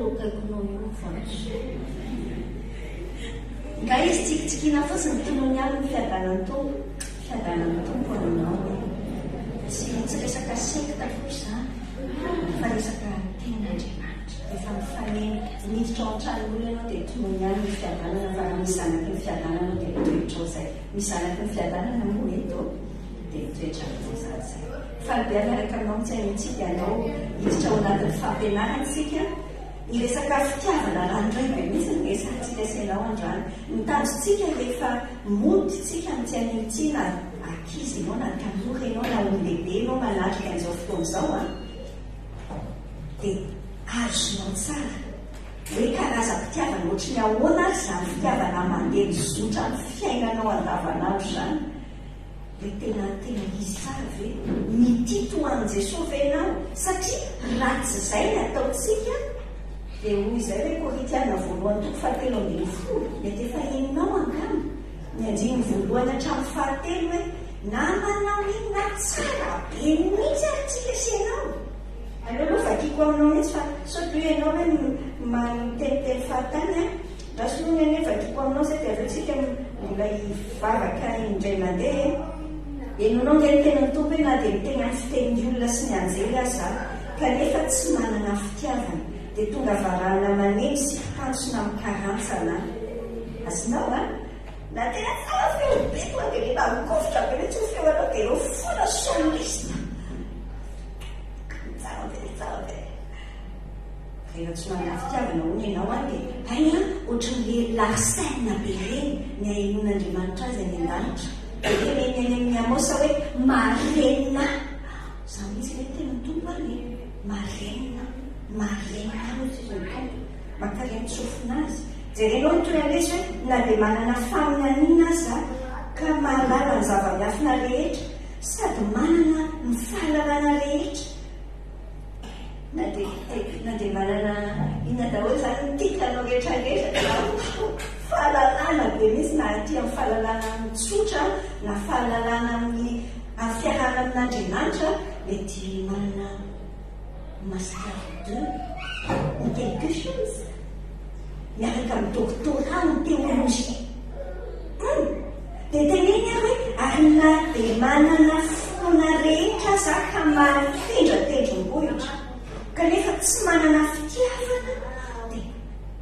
Eo akaikinao eo ny valisoa. Nga izy tsikitsikiana fotsiny tonony ihany ny fiadanan'ny Tompo. Fiadanan'ny Tompo aminao e. Tsy tsy resaka secte akory izany fa resaka tenin'Andriamanitra. Rehefa mifanena, miditra ao an-tranon'olona ianao dia tonony ihany ny fiadanana fa raha misy zanaky ny fiadanana ao dia mitoetra ao izay. Misy zanaky ny fiadanana moa eto dia mitoetra aminao izany izay. Faly be aho miaraka aminao mitsy anio ity dia andao hiditra ao anatin'ny fampianarana isika. Ny resaka fitiavana ranoray be mihitsy no resahantsika sy ianao androany. Ny tanjontsika rehefa mody tsika amin'ity anio ity na ankizy ianao na tanora ianao na olon-dehibe ianao manatrika an'izao fotoana izao an, dia azonao tsara hoe karazam-pitiavana ohatry ny ahoana ary izany fitiavana mandeha mizotra amin'ny fiainanao andavanandro izany. Dia tena tena izy tsara ve? Mitia toa an'i Jesoa ve ianao? Satria raha tsy izay ny ataontsika dia hoy izay ilay Korintiana voalohany toko fahatelo ambin'ny folo, mety efa henonao angamba, ny andininy voalohany hatramin'ny fahatelo hoe na manao inona tsara be mihitsy ary tsika sy ianao. Aleo aloha vakiko aminao mihitsy fa sao dia ianao hoe miteniteny fahatany an. Andraso aloha ny anie vakiko aminao zay dia avy eo tsika mbola hivavaka indray mandeha e. Henonao nge ny tenin'ny Tompo hoe na dia miteny amin'ny fitenin'ny olona sy ny anjely aza aho kanefa tsy manana fitiavana dia tonga varahana maneno sy mpitantsona mikarantsana aho. Azonao an? Na tena tsara feo be tonga dia rehefa mikofotra be mihitsy ny feo anao dia ireo foana soliste. Tsara be, tsara be. Rehefa tsy manana fitiavana hono ianao an dia hay an ohatran'le Larsen be ireny ny ahenoan'Andriamanitra azy any an-danitra. Dia teneniny any amin'ny Amosa hoe marenina. Izany mihitsy ve ny tenin'ny Tompo any e? Marenina, marenina hoy izy ny Tompo. Mankarenin-tsofina azy. Jerenao ny toy an'ilay izy hoe na dia manana faminaniana aza ka mahalala ny zava-miafina rehetra sady manana ny fahalalana rehetra Na dia na dia manana inona daholo izany ny titre anao rehetra rehetra dia fahalalana be mihitsy na aty amin'ny fahalalana tsotra na fahalalana amin'ny amin'ny fiarahana amin'Andriamanitra mety manana master deux ou quelque chose miaraka amin'ny doctorat en théologie. Hum! Dia teneniny aho hoe, ary na dia manana finoana rehetra aza aho ka mahafindra tendrombohitra, kanefa tsy manana fitiavana, dia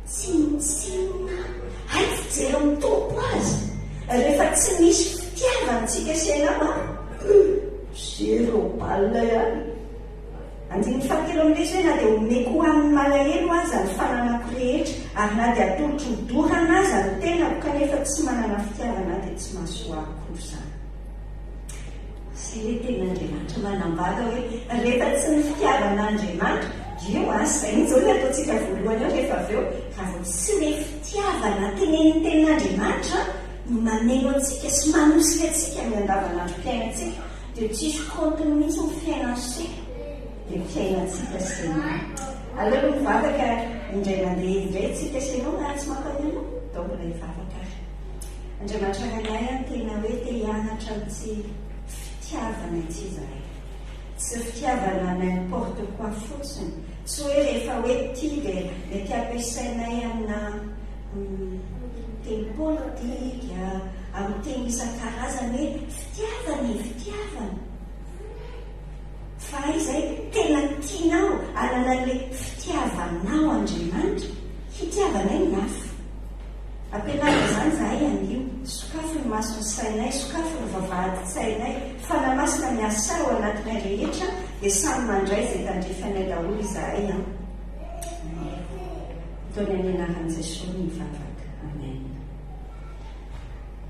tsinontsinona aho. Hay fijerin'ny Tompo azy, rehefa tsy misy fitiavana tsika sy ianao an, hum! Zéro balle ihany. Andininy fahatelo amin'ilay izy hoe na dia omeko ho an'ny malahelo aza ny fananako rehetra ary na dia atolotro ho dorana aza ny tenako kanefa tsy manana fitiavana aho dia tsy mahasoa ahy akory izany. Izay ilay tenin'Andriamanitra manambara hoe rehefa tsy ny fitiavan'Andriamanitra, io an, izay mihitsy izao ilay ataontsika voalohany eo rehefa avy eo, raha vao tsy ilay fitiavana tenenin'ny tenin'Andriamanitra no mameno antsika sy manosika antsika amin'ny andavanandrom-piainantsika, Dia tsisy compte-ny mihitsy ny fiainan'i se dia fiainantsika sy enao. Aleo aloha mivavaka indray mandeha indray tsika sy enao raha tsy mampaheno anao. Ndao mbola hivavaka ary. Andriamanitra Rainay an, tena hoe te hianatra an'ity fitiavana ity izahay. Tsy fitiavana n'importe quoi fotsiny. Tsy hoe rehefa hoe tia dia mety ampiasainay amina teny politika, amin'ny teny isan-karazany hoe Fitiavana e, fitiavana. Fa aiza e, tena tianao hanana an'ilay fitiavanao Andriamanitra, hitiavanay ny hafa. Ampianaro izany izahay anio, sokafy ny mason'ny sainay, sokafy ny vavahadin-tsainay, Fanahy Masina miasà ao anatinay rehetra dia samy mandray izay tandrify anay daholo izahay an. Amen. Ataony amin'ny anaran'i Jesoa ny vavaka. Amen.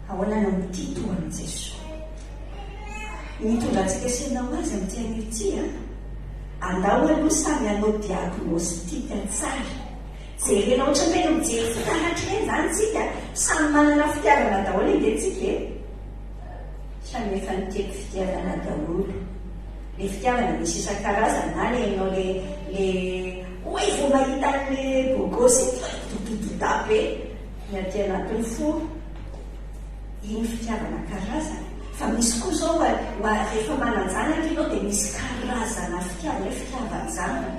Ahoana no mitia toa an'i Jesoa? Ny hitondrantsika sy ianao azy amin'ity anio ity an! Andao aloha samy hanao diagnostic tsara. Jerena ohatran'ny ireny mijery fitaratra ireny izany tsika, samy manana fitiavana daholo ange tsika e! Samy efa nitety fitiavana daholo. Le fitiavana misy isan-karazany na le ianao le le oay vao mahita an'le beau gosse iny dodododa be. Ny aty anatin'ny fo, iny fitiavana karazana. Fa misy koa izao rehefa manan-janaka ianao dia misy karazana fitiavana hoe fitiavan-janaka.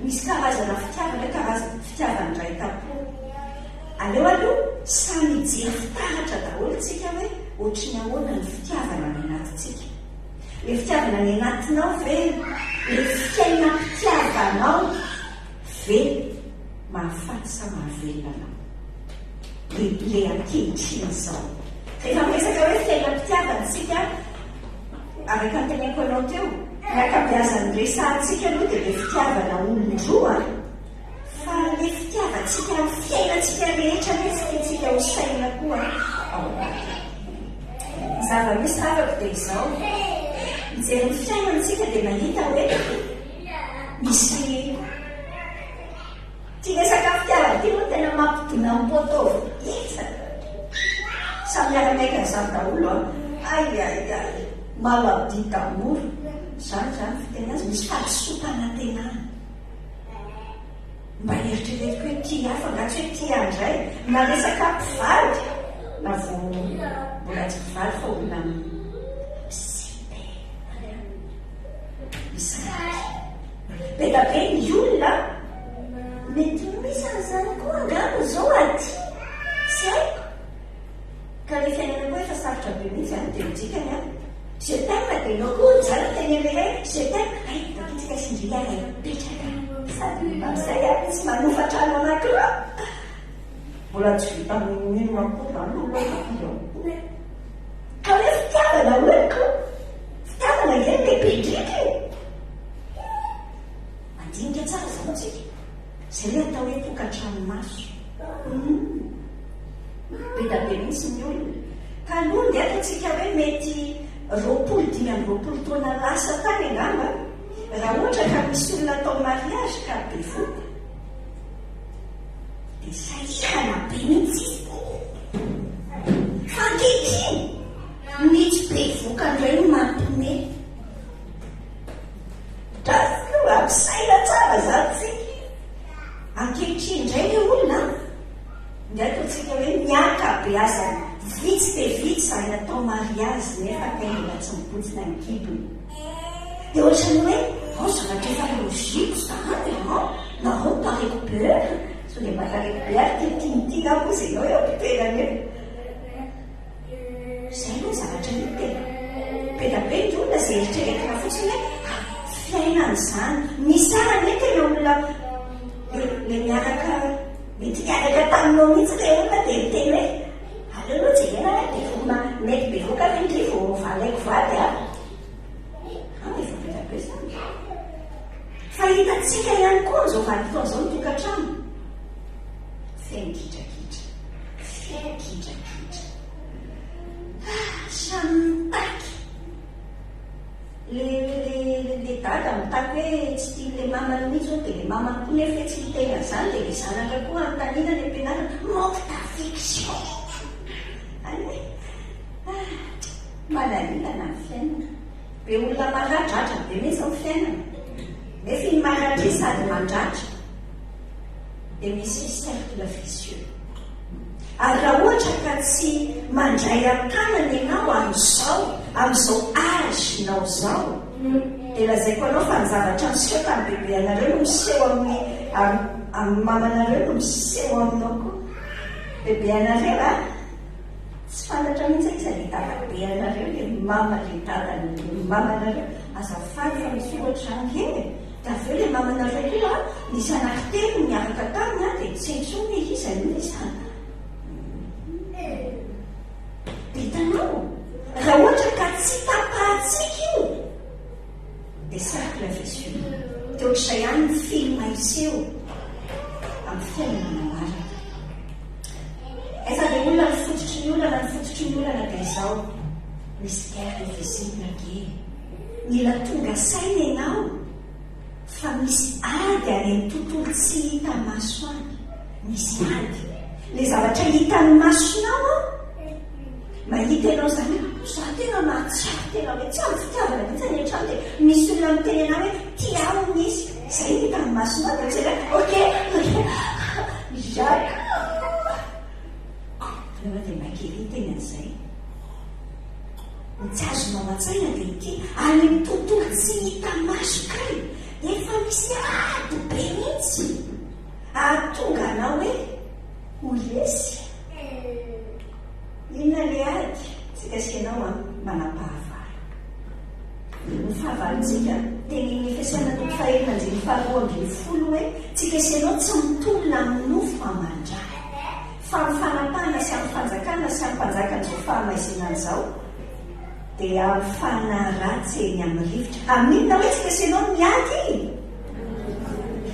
Misy karazana fitiavana hoe karazana fitiavan. Aleo aloha samy hijery fitaratra daholo tsika hoe ohatry ny ahoana ny fitiavana any anatintsika. Le fitiavana any anatinao ve, le fiainam-pitiavanao ve mahafaty sa mahavelona anao? Le le ankehitriny izao. Rehefa miresaka hoe fiainam-pitiavana isika, araka ny teneniko anao teo, ny ankabeazan'ny resahantsika aloha dia le fitiavana olon-droa an! Fa le fitiavantsika ny fiainantsika rehetra mihitsy tiantsika ho sainina koa ao anatiny. Ny zava-misy havako dia izao, mijery ny fiainana isika dia mahita hoe misy ity resaka fitiavana ity moa tena mampidona ny poteau iza samy miara-miaiky an'izany daholo an! Ay ay ay, maladie d'amour, izany izany fiteny azy, misy fahadisoam-panantenana. Mba eritreretiko hoe tia hafa angaha tsy hoe tia andray na resaka mpivady na vao mbola tsy mpivady fa olona misipe misaraka. Be da be ny olona mety misy an'izany koa angamba izao aty tsy haiko. Ka le fiainana koa efa sarotra be mihitsy an, dia ny dikany an, je t'aime dia enao koa hoy zany miteny an'ilay iray je t'aime, hay akitsika sy ndry ary hipetraka sady amin'izay an tsy manofa trano anankiroa, mbola tsy vita n'inon'inona koa zany aloha io ka hoe fitiavana hono ko, fitiavana ange no lehibe indrindra e, mandinika tsara zany tsika, zay le atao hoe tokantrano maso, humm. Be da be mihitsy ny olona. Taloha ndeha ataontsika hoe mety 20, 25 taona lasa tany angamba, raha ohatra ka misy olona atao mariage ka bevohoka dia sahirana be mihitsy izy. Fa ankehitriny, ny tsy bevohoka indray no mampiomehy. Drafy aloha, misaina tsara izany tsika. Ankehitriny indray ilay olona an, Ny ataontsika hoe ny ankabeazany vitsy dia vitsy izany atao mariazy nefa kay mbola tsy mibontsina ny kibony. Dia ohatran'ny hoe ao zavatra efa logique izany an! Nareo mitareko be, sao dia mba tareko be ary ity tiany ity angamba hozy ianao eo am-pitoerana eo. Izay aloha ny zavatra hita e! Be dia be ny olona izay eritreretina fotsiny hoe ah, fiainana izany. Misy ary anie tena olona le miaraka, mety niaraka taminao mihitsy ilay olona dia miteny hoe aleo aloha jerena hoe bevohoka, mety bevohoka ve ndry vao valaiko vady an! An, efa be dia be izany. Fa hitantsika ihany koa amin'izao vanim-potoana izao ny tokantrano. Feno gidragidra. Feno gidragidra. Ah, samy mitaky. Le, le, le dada mitaky hoe tsy tian'le mamany mihitsy hono, dia le mamany koa nefa hoe tsy miteny an'izany, dia le zanaka koa anontaniana any am-pianarana, manque d'affection. Any hoe, ah, manahirana ny fiainana. Be olona maradratra be mihitsy ny fiainana. Nefa iny maratra iny sady mandratra. dia misy cercle vicieux. Ary raha ohatra ka tsy mandray an-tanana ianao amin'izao, amin'izao âge-nao izao, dia lazaiko anao fa ny zavatra niseho tamin'ny bebe anareo no miseho amin'ny, amin'ny mamanareo no miseho aminao koa. Bebe anareo a! Tsy fantatra mihitsy hoe iza le dadabe anareo, le mama, le dadan'ny mamanareo. Azafady fa misy ohatra ange e! Dia avy eo ilay mamanareo koa nisy anankitelo niaraka taminy an, dia tsy hay intsony hoe iza no iza. Dia hitanao, raha ohatra ka tsy tapahantsika io, dia cercle vicieux. Dia ohatr'izay ihany ny film hiseho amin'ny fiainana manaraka. Aiza ilay olona ny fototry ny olana, ny fototry ny olana dia izao, misy guerre invisible ange e. Mila tonga saina ianao fa misy ady any amin'ny tontolo tsy hita maso any. Misy ady. Ilay zavatra hitan'ny masonao an, mahita ianao izany hoe za tena mahatsiaro tena hoe tsy ampy fitiavana mihitsy any an-trano dia misy olona miteny anah hoe tia ahy hono izy. Izay no hitan'ny masonao dia tsy hoe ok, ok, Jacques. Ianao dia maika ery hiteny an'izay. Ny tsy azonao an-tsaina dia ity, any amin'ny tontolo tsy hita maso kay dia efa misy ady be mihitsy hahatonga anao hoe. Ho resy? Inona ilay ady? Tsika sy ianao an, manam-pahavalo. Ny fahavalontsika, tenenin'ny Efesiana toko fahenina andininy faharoa ambin'ny folo hoe, tsika sy ianao tsy mitolona amin'ny nofo aman-dra, fa amin'ny fanapahana sy amin'ny fanjakana sy amin'ny mpanjakan'izao fahamaizinana izao, dia amin'ny fanahy ratsy eny amin'ny rivotra. Amin'inona hoe tsika sy ianao no miady?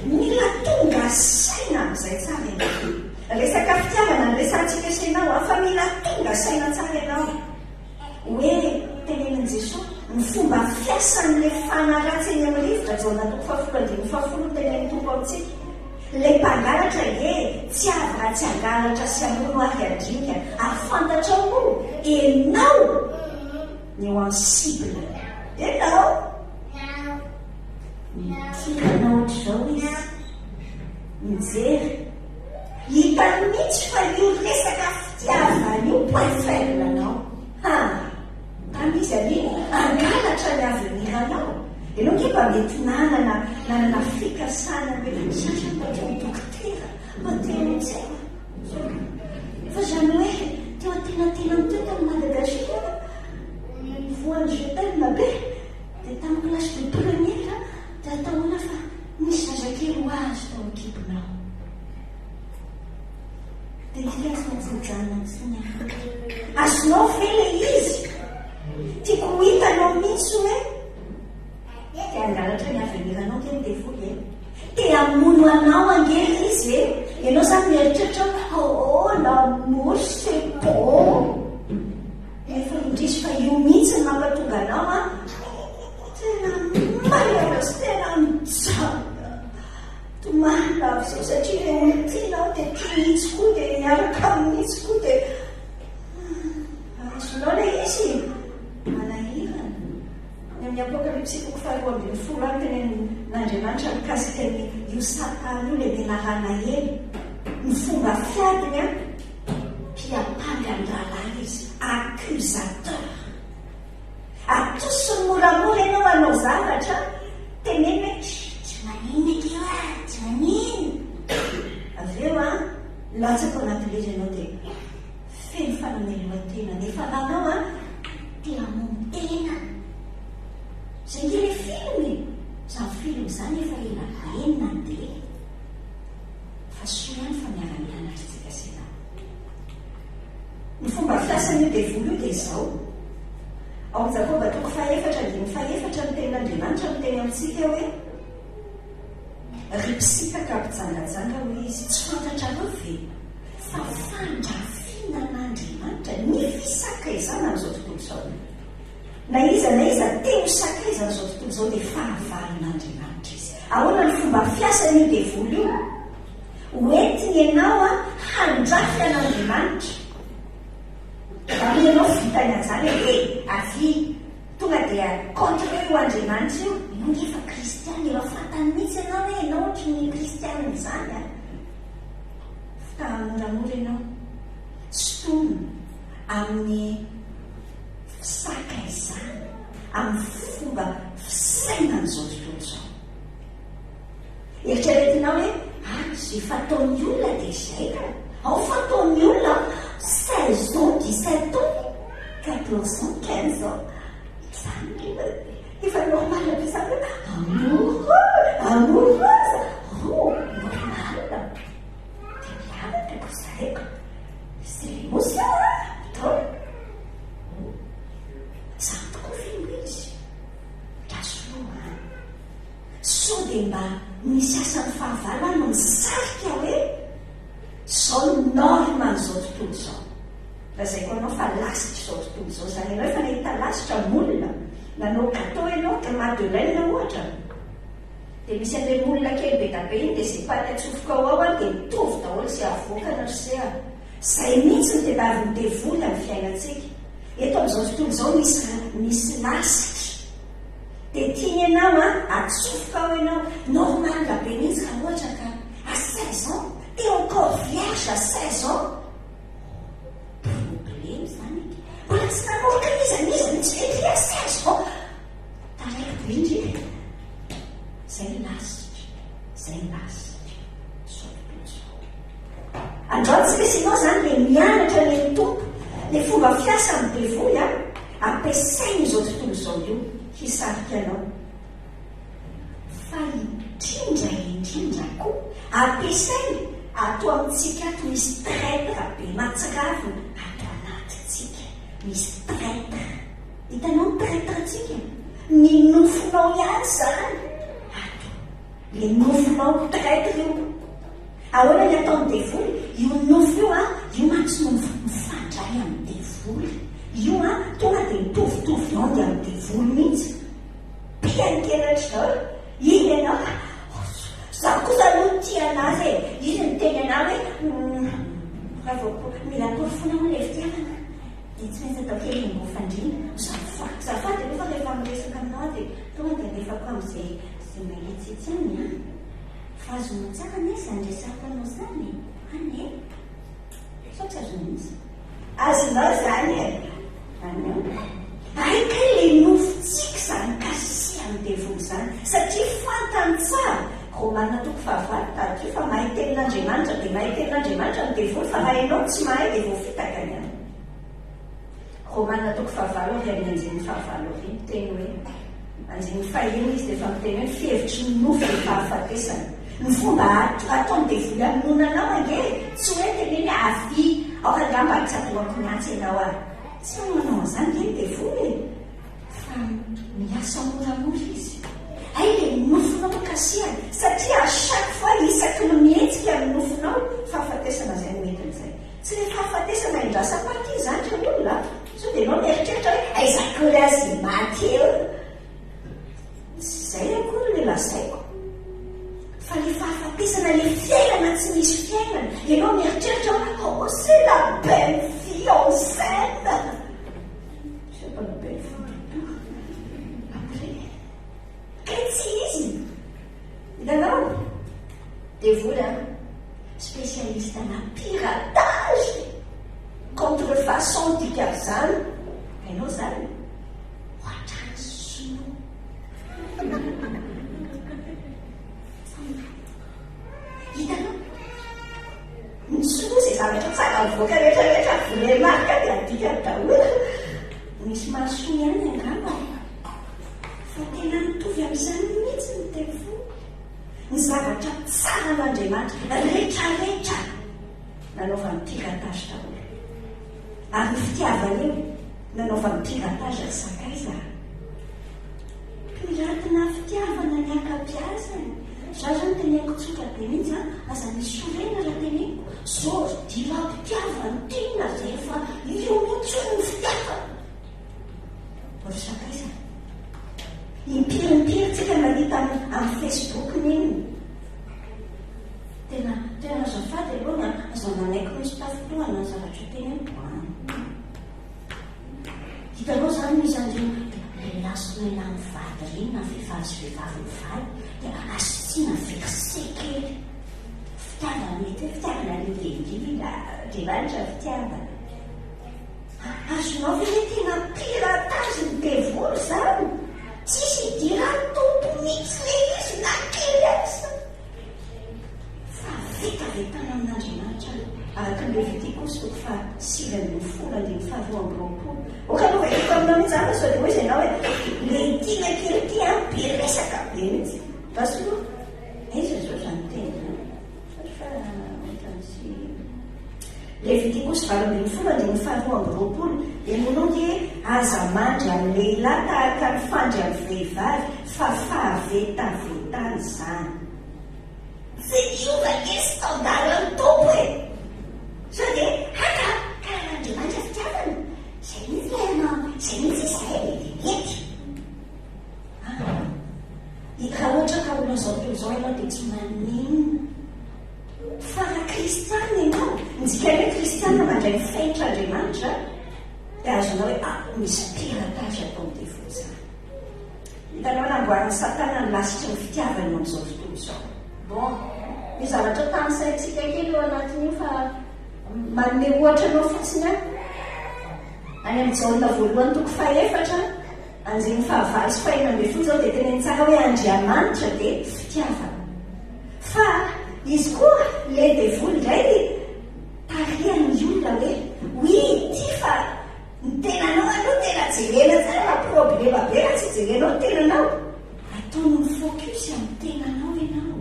Mila tonga saina amin'izay tsara ianao. Resaka fitiavana no resahantsika sy ianao an, fa mila tonga saina tsara ianao. Hoe tenenin'i Jesoa, ny fomba fiasan'ilay fanahy ratsy eny amin'ny rivotra, Jaona toko fahafolo andininy fahafolo no tenenin'ny Tompo amintsika. Ilay mpangalatra ie, tsy avy raha tsy hangalatra sy hamono ary handringa. Ary fantatrao moa, ianao ny eo amin'ny cible. Ianao! Mitia anao ohatr'izao izy. Mijery. Hitany mihitsy fa io resaka fitiavana io point faible anao. Ha! Tany izy anie hangalatra ny avenir anao. Ianao ange mba mety nanana nanana fikasana hoe za zany mba te ho dokotera, mba te ho tsy haiko. Fa zany hoe teo antenatenany teo tany Madagasikara, voan'ny je t'aime be, dia tamin'ny classe de première dia atahona fa nisy zazakely ho azy tao an-kibonao. Dia ity azy tsy mijanona intsony aho. Azonao ve ilay izy? Tiako ho hitanao mihitsy hoe te hangalatra ny avenir-nao ange ny devoly e. Te hamono anao ange izy e. Ianao izany mieritreritra hoe oh l'amour c'est bon. Nefa indrisy fa io mihitsy no mampatonga anao an tena malheureuse, tena mijanona. Tomany lava izao satria ilay olon-tianao dia tia mihitsy koa dia miaraka aminy mihitsy koa dia azonao ilay izy manahirana. Ny amin'ny Apokalypsy toko faharoa ambin'ny folo any tenenin'Andriamanitra mikasika ny io Satana io ilay menarana ela. Ny fomba fiadiny an, mpiampanga ny rahalahy izy, accusateur. Atosiny moramora ianao hanao zavatra, teneno hoe tsy maninona akia io a, tsy maninona. Avy eo an, latsaka ao anatin'ilay izy ianao dia feno fanamelohan-tena nefa anao an, te hamono tena. Izay ange ilay film e! Izany film izany efa ela be no nandeha. Fa soa ihany fa miara-mianatra isika sy ianao. Ny fomba fiasan'io devoly io dia izao. Ao amin'ny Jakoba toko fahefatra andininy fahefatra ny tenin'Andriamanitra miteny amintsika hoe, Ry mpisintaka mpijangajanga, hoy izy, tsy fantatrareo ve fa fandrafiana an'Andriamanitra ny fisakaizana amin'izao tontolo izao? Na iza na iza te ho sakaizan'izao tontolo izao dia fahavalon'Andriamanitra izy. Ahoana ny fomba fiasan'io devoly io? Hoentiny ianao handrafy an'Andriamanitra. Raha hoy ianao vitany an'izany hoe e, avia, tonga dia contre io Andriamanitra io, ianao nge efa kristiana, efa fantany mihitsy ianao hoe ianao ohatry ny kristiana izany an. Fitaha moramora ianao, sintomina amin'ny fisakaizana, amin'ny fomba fisainan'izao tontolo izao. Eritreretinao hoe ah izay fataon'ny olona dia izay ka. Ao fataon'ny olona 16 ans, 17 ans, 14 ans, 15 ans. Izany aloha efa normal be izany hoe amoureux, amoureuse. Oh, normal. Dia miaraka ko izay ko. C'est l'émotion hein, atao. Oh, izany tokoa ve no izy? Rasoa an. Sao dia mba misy asan'ny fahavalo any no misarika hoe izao no norme an'izao tontolo izao. Lazaiko anao fa lasitr'izao tontolo izao izany. Ianao efa nahita lasitra moule, nanao gâteau ianao, ka madeleine ohatra, dia misy an'ilay moule kely be dia be iny dia izay paty atsofokao ao an dia mitovy daholo izay avoakany ry se a. Izay mihitsy no tadiavin'ny devoly amin'ny fiainantsika. Eto amin'izao tontolo izao misy misy lasitra. Dia tiany ianao an, atsofoka ao ianao, normal be mihitsy raha ohatra ka à 16 ans, t'es encore vierge à 16 ans, problème izany aky, mbola tsy nanoroka n'iza n'iza mihitsy ve ndry à 16 ans, taraiky be ndry e, zay ny lasitra, zay ny lasitra, zao tontolo izao. Androany tsika sy ianao izany dia mianatra ny Tompo, ny fomba fiasan'ny devoly an, ampiasainy izao tontolo izao io hisarika anao. Fa indrindra indrindra koa ampiasainy ato amintsika ato misy traitre be matsiravina ato anatintsika, misy traitre. Hitanao ny traitre antsika? Ny nofonao ihany izany ato. Le nofonao traitre io. Ahoana ny ataon'ny devoly? Io nofo io an, io mantsy no mifandray amin'ny devoly. Io an, tonga dia mitovitovy onde amin'ny devoly mihitsy. Pihany kely ohatr'izao, iny ianao fa, za kosa aloha tia an'azy e. Izy niteny anah hoe, raha vao mila porofoina hono ilay fitiavana. Dia tsy maintsy atao kely ny fandriana. Azafady aloha fa rehefa miresaka aminao aho dia tonga dia alefako amin'izay izay mahitsitsy any an. Fa azonao tsara anie izany resako anao izany e. Any e. Sao tsy azonao mihitsy. Azonao izany e. Any an. Hay kay ilay nofontsika izany kasihan'ny devoly izany satria fantany tsara, Romana toko fahavalo, tadidio fa mahay tenin'Andriamanitra dia mahay tenin'Andriamanitra ny devoly fa raha ianao no tsy mahay dia voafitaka ny any. Romana toko fahavalo ary amin'ny andininy fahavalo ary miteny hoe, andininy fahenina izy dia efa miteny hoe ny fihevitry ny nofo dia fahafatesana. Ny fomba ataon'ny devoly hamonoana anao ange tsy hoe teneny hoe avia aoka angamba tsaboako ny antsy ianao ary. Tsy manao an'izany ange ny devoly e! Fa miasa moramora izy. Hay le nofonao no kasihany satria à chaque fois isaky ny mihetsika ny nofonao fahafatesana zay no entin'izay. Tsy le fahafatesana indrasam-paty izany ry olona a! Sao dia ianao mieritreritra hoe aiza akory azy maty eo. Tsy izay akory le lazaiko. Fa le fahafatesana le fiainana tsy misy fiainana. Ianao mieritreritra hoe oh c'est la belle vie en scène. C'est pas la belle vie du tout. Après, kay tsy izy. Hitanao? Devoly an, spécialiste ana piratage, contrefaçon dikan'izany. Hainao izany? Ohatran'ny sinoa. Hitanao? Ny sinoa izay zavatra tsara mivoaka rehetra rehetra volet marque dia adikany daholo. Misy mahasoa ihany angamba e. Fa tena mitovy amin'izany mihitsy ny devoly. Ny zavatra tsaran'Andriamanitra rehetra rehetra nanaovany piratage daholo. Ary ny fitiavana io nanaovany piratage ry sakaiza a. Piratina fitiavana ny ankabiazany. Za zany teneniko tsotra be mihitsy an, aza misy sorena raha teneniko, zôrdiram-pitiavana tiana zay efa io mihitsy hono ny fitiavana. Ry sakaiza, impiry impiry tsika mahita amin'ny facebook n'inona. Tena tena azafady aloha an, aza manaiky misy tafintohana ny zavatra teneniko an. Hitanao izany misy an'ireny lehilahy sy lehilahy mivady ireny na vehivavy sy vehivavy mivady dia asiana verset kely. Fitiavana mety hoe fitiavana lehibe indrindra, Andriamanitra fitiavana. Azonao ve hoe tena piratage ny devoly izany? Tsisy idiran'ny Tompo mihitsy ilay izy na kely aza. Fa vetaveta amin'Andriamanitra araka ny Levitikosy toko faha 19 andininy faha 22. Ok aloha vakiko aminao mihitsy izany fa sao dia hoy izy ianao hoe le tiana kely ity an be resaka be mihitsy. Vasolo, aiza izao izany teny izany? Fa ohatran'ny tsy Levitikosy 18 andininy faha 22 Henoinao nge aza mandry amin'ny lehilahy tahaka ny fandry amin'ny vehivavy fa fahavetavetana izany. Tsy miova ange standard ny Tompo e! Sao dia haka ka Andriamanitra fitiavana, izay mihitsy ilay hanao, izay mihitsy izahay dia mety. Ah, raha ohatra ka olona izao tontolo izao ianao dia tsy maninona. Fa raha kristiana ianao, ny dikan'ny hoe kristiana mandray ny fenitr'Andriamanitra, dia azonao hoe ah, misy piratage ataon'ny devoly izany. Hitanao, namboarin'i Satana ny lasitry ny fitiavany eo amin'izao tontolo izao. Bon, misy zavatra tanisaintsika kely eo anatin'io fa manome ohatra anao fotsiny aho. Any amin'ny Jaona voalohany toko fahefatra, andininy fahavalo sy fahenina ambin'ny folo izao dia teneniny tsara hoe Andriamanitra dia fitiavana. Fa izy koa, ilay devoly indray. Tarihan'ny olona hoe, oui ity fa ny tenanao aloha tena jerena tsara fa problema be raha tsy jerenao ny tenanao. Ataony mi-focus amin'ny tenanao ianao.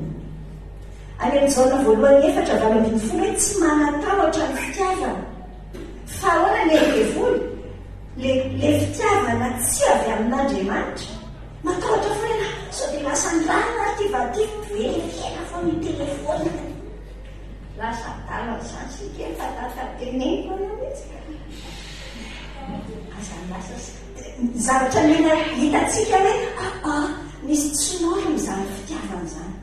Any amin'ny Jaona voalohany 4:18 hoe tsy manan-tahotra ny fitiavana. Fa ahoana ny an'ny devoly? Le le fitiavana tsy avy amin'Andriamanitra. Matahotra foana ianao, sao dia lasa ny rano ary ity vady ity, verifier-na foana io telephone. Lasa adala izany isika e, fa lasa teneniko anao mihitsy. Aza lasa ny zavatra mila hitantsika hoe ah ah, misy tsy norme izany fitiavana izany.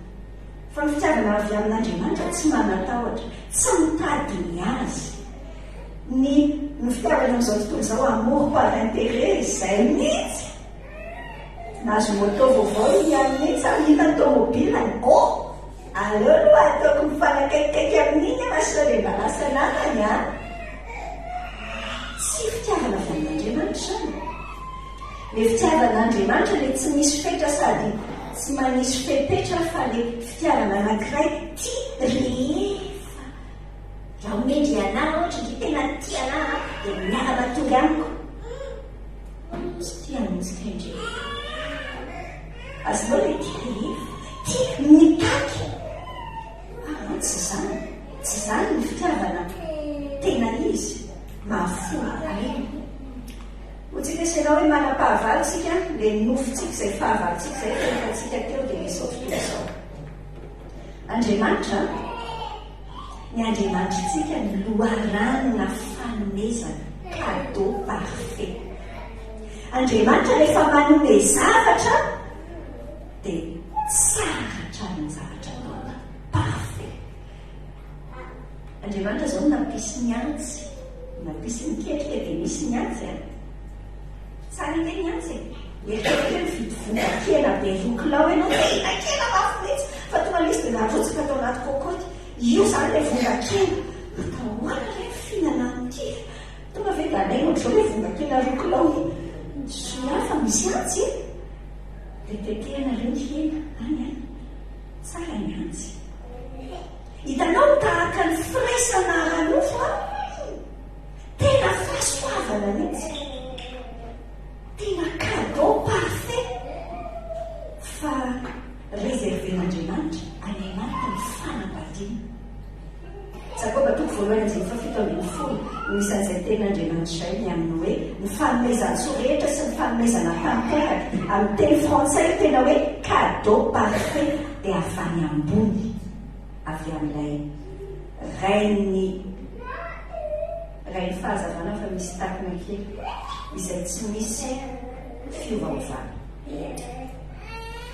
Fa ny fitiavana avy amin'Andriamanitra tsy manan-tahotra, tsy mitady ny azy. Ny ny fitiavana amin'izao tontolo izao amour par intérêt, izay mihitsy. Nahazo moto vaovao i Yann iny sa inona ny tomobilany? Oh! Aleo aloha ataoko mifanakaikikaiky amin'iny fa sao dia mba lasa namany an! Tsy fitiavana avy amin'Andriamanitra izany. Ilay fitiavan'Andriamanitra ilay tsy misy fetra sady tsy manisy fepetra fa ilay fitiavana anankiray tia rehefa raha omendry anah ohatra ndry tena tia anah an dia miara-matory amiko. Tsy tia mihitsy kay ndry. Azonao ilay tia rehefa tia mitaky. Ah, tsy izany. Tsy izany ny fitiavana tena izy. Mahafoy aina. Hoy tsika sy ianao hoe manam-pahavalo tsika, ilay nofontsika izay fahavalontsika izay efa hitantsika teo dia ilay izao tontolo izao. Andriamanitra, ny Andriamanitritsika no loharanona fanomezana, cadeau parfait. Andriamanitra rehefa manome zavatra dia tsara hatrany ny zavatra ataony, parfait. Andriamanitra izao no nampisy ny antsy, nampisy ny ketrika dia misy ny antsy a. Tsara ange ny antsy e. Mieritreritra hoe mividy vongan-kena be roa kilao ianao, tena kena mafy mihitsy, fa tonga ilay izy dia narotsaka tao anaty cocotte. Io izany ilay vongan-kena. Atao ahoana re ny fihinana an'ity? Tonga ve dia alaina ohatr'izao ilay vongan-kena roa kilao iny? Soa ihany fa misy antsy e. Dia tetehana ireo ny hena any an. Tsara ny antsy. Hitanao ny tahaka ny firaisana ara-nofo an! Tena fahasoavana mihitsy. Tena cadeau parfait. Fa reserven'Andriamanitra any anatin'ny fanambadiana. Jakoba toko voalohany andininy faha-17 no isan'izay tenin'Andriamanitra izay ny amin'ny hoe ny fanomezan-tsoa rehetra sy ny fanomezana tanteraka, amin'ny teny frantsay io tena hoe cadeau parfait dia avy any ambony, avy amin'ilay Rain'ny Rain'ny fahazavana fa misy takona kely izay tsy misy fiovaovana.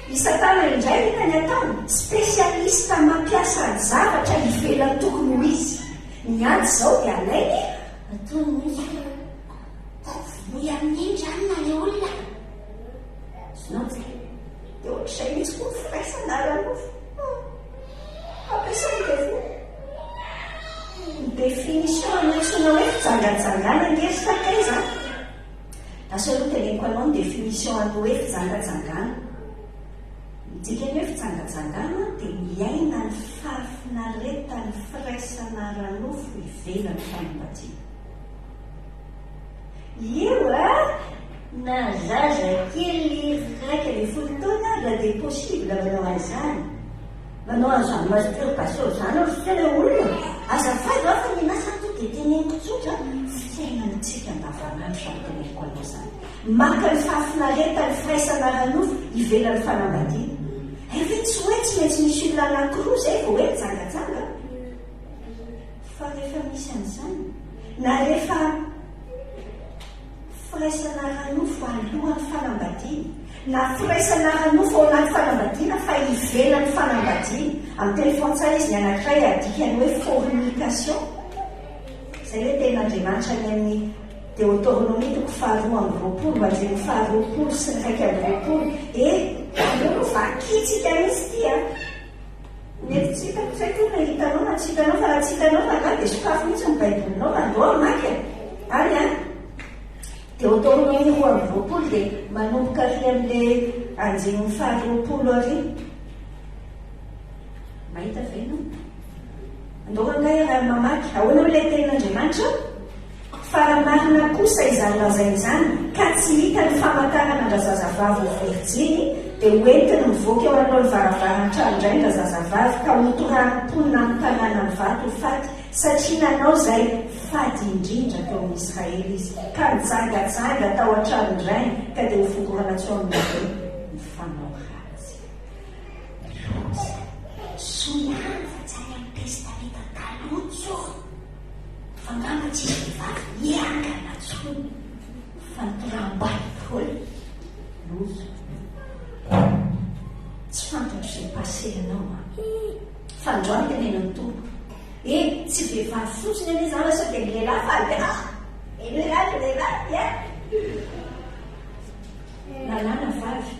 I Satana indray inona ny ataony? Spécialiste mampiasa zavatra ivelan'ny tokony ho izy. Ny ady izao dia alainy ataony mihitsy hoe vonoy amin'iny ry anona ilay olona. Azonao ve? Dia ohatr'izay mihitsy koa ny firaisana ara-nofo. Ampiasainy devoly. Ny définition an'antsoina hoe fijangajangana ange ry sakaiza a! Lasa aloha teneniko anao ny définition an'ny hoe fijangajangana. Ny dikan'ny hoe fijangajangana dia miaina ny fahafinaretan'ny firaisana ara-nofo ivelan'ny fanambadiana. Io a! Na zaza kely 11 taona aza dia possible manao an'izany. Manao an'izany masturbation izany ry se ilay olona. Azafady hoa fa ny anahy izany tonga dia teneniko tsotra, fiainantsika andavanandro izany teneniko anao izany. Maka ny fahafinaretan'ny firaisana ara-nofo ivelan'ny fanambadiana. Hay ve tsy hoe tsy maintsy misy olona anankiroa izay vao hoe mijangajanga? Fa rehefa misy an'izany, na rehefa firaisana ara-nofo alohan'ny fanambadiana, na firaisana ara-nofo ao anaty fanambadiana fa ivelan'ny fanambadiana, amin'ny teny frantsay izy ny anankiray adikany hoe fornication, izay ilay tenin'Andriamanitra any amin'ny Deoteronomia toko faharoa amby roapolo, andininy faha-20 sy 21, e, aleo aloha vakintsika mihitsy ity an! Mety tsy hitako, tsy haiko hoe na hitanao na tsy hitanao, fa raha tsy hitanao fa angaha dia sokafy mihitsy ny baibolinao fa andao hamaky e! Any an! Deoteronomia 22 dia manomboka ary amin'ilay andininy faha-20 ary. Mahita ve ianao? Andao rangahy raha mamaky. Ahoana hoy ilay tenin'Andriamanitra? Fa raha marina kosa izany lazainy izany, ka tsy hita ny famantarana an-drazazavavy ho virjiny, dia ho entiny mivoaka eo anoloan'ny varavaran'ny tranon-drainy razazavavy, ka hotorahan'ny mponina amin'ny tanàna ny vato ho faty, satria nanao izay fady indrindra teo amin'i Israely izy, ka nijangajanga tao an-tranon-drainy, ka dia hofongorana tsy ao aminareo ny fanao ratsy. Loza! Soa ihany fa tsy any amin'ny Testamenta Taloha intsony, fa angamba tsisy vehivavy niangana intsony fa nitoraham-bady daholo. Loza! Tsy fantatro izay passé anao an! Fa androany tenenan'ny Tompo, e, tsy vehivavy fotsiny anie izany fa sao dia ny lehilahy faly be, ah! Ny lehilahy, ny lehilahy, yeah! Lalàna vavy.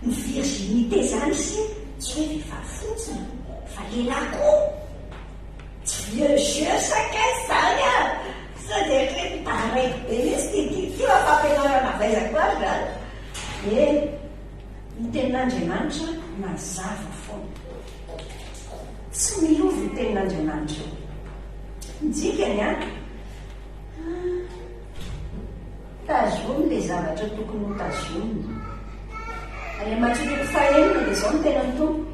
Ny virginité zany ise tsy hoe vehivavy fotsiny fa lehilahy koa. Tsy vieux jeu sakaiza zany an! Sao dia eritreretin'ny taraiky be mihitsy ity ity fa fampianarana avy aiza koa ary zany? Eny, ny tenin'Andriamanitra mazava foana. Tsy miova io tenin'Andriamanitra io. Ny dikany an, Tazomy ilay zavatra tokony ho tazomina. Any amin'ny Matio toko fahenina dia izao no tenan'ny Tompo,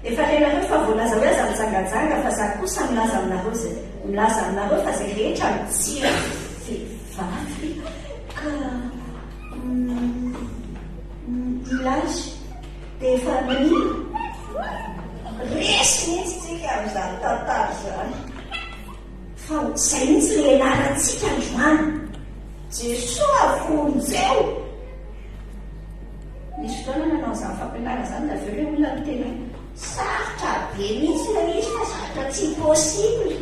Efa renareo fa voalaza hoe aza mijangajanga, fa za kosa milaza aminareo izay, milaza aminareo fa izay rehetra mijery vehivavy ka mila azy dia efa manina. Resy mihitsy tsika amin'izany tantara izany. Fa izay mihitsy ilay ianarantsika androany. Jesoa vonjeo! Nisy fotoana nanao an'izany fampianarana izany dia avy eo ilay olona niteny hoe sarotra be mihitsy ilay izy fa zavatra tsy possible.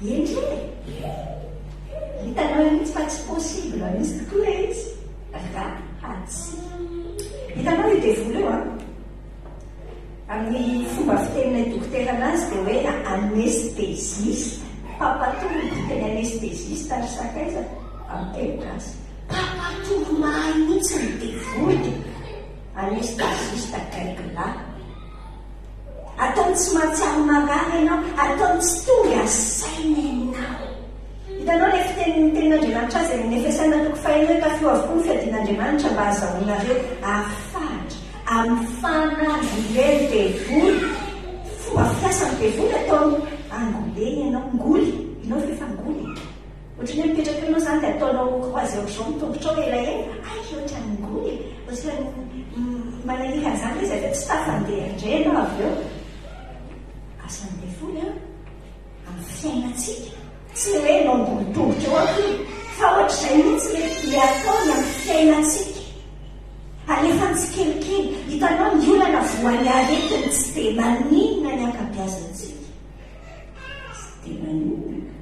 Eny re e! Hitanao mihitsy fa tsy possible mihitsy tokoa ilay izy raha tsy. Hitanao io devoly io an? Amin'ny fomba fiteninay dokotera anazy dia hoe anesthésiste. Mpampatory ny dikan'ny anesthésiste ry sakaiza amin'ny teny gasy. Mpampatory mahay mihitsy ny devoly. Anesthésiste gaigy lahy. Ataony tsy mahatsiaro marary ianao, ataony tsy tonga saina ianao. Hitanao ilay fitenin'ny tenin'Andriamanitra azy any amin'ny Efesiana toko fahenina hoe tafio avokoa ny fiadian'Andriamanitra mba hahazahoanareo hafahatra amin'ny fanangolen'ny devoly. Fomba fiasan'ny devoly ataony angoleny ianao, ngoly, ianao ve efa ngoly e? Ohatran'ny hoe mipetraka eo ianao izany dia ataonao croisé ohatr'izao ny tongotrao elaela, hay ohatran'ny ngoly e! Ohatran'ny manahirana izany ilay izy avy eo tsy tafandeha indray ianao avy eo. Asan'ny devoly an! Amin'ny fiainantsika. Tsy hoe ianao ambony tongotra eo akory, fa ohatr'izay mihitsy ilay ilay ataony amin'ny fiainantsika. Alefany tsikelikely. Hitanao ny olana voan'ny aretiny tsy dia maninona ny ankabeazantsika. Tsy dia maninona ka.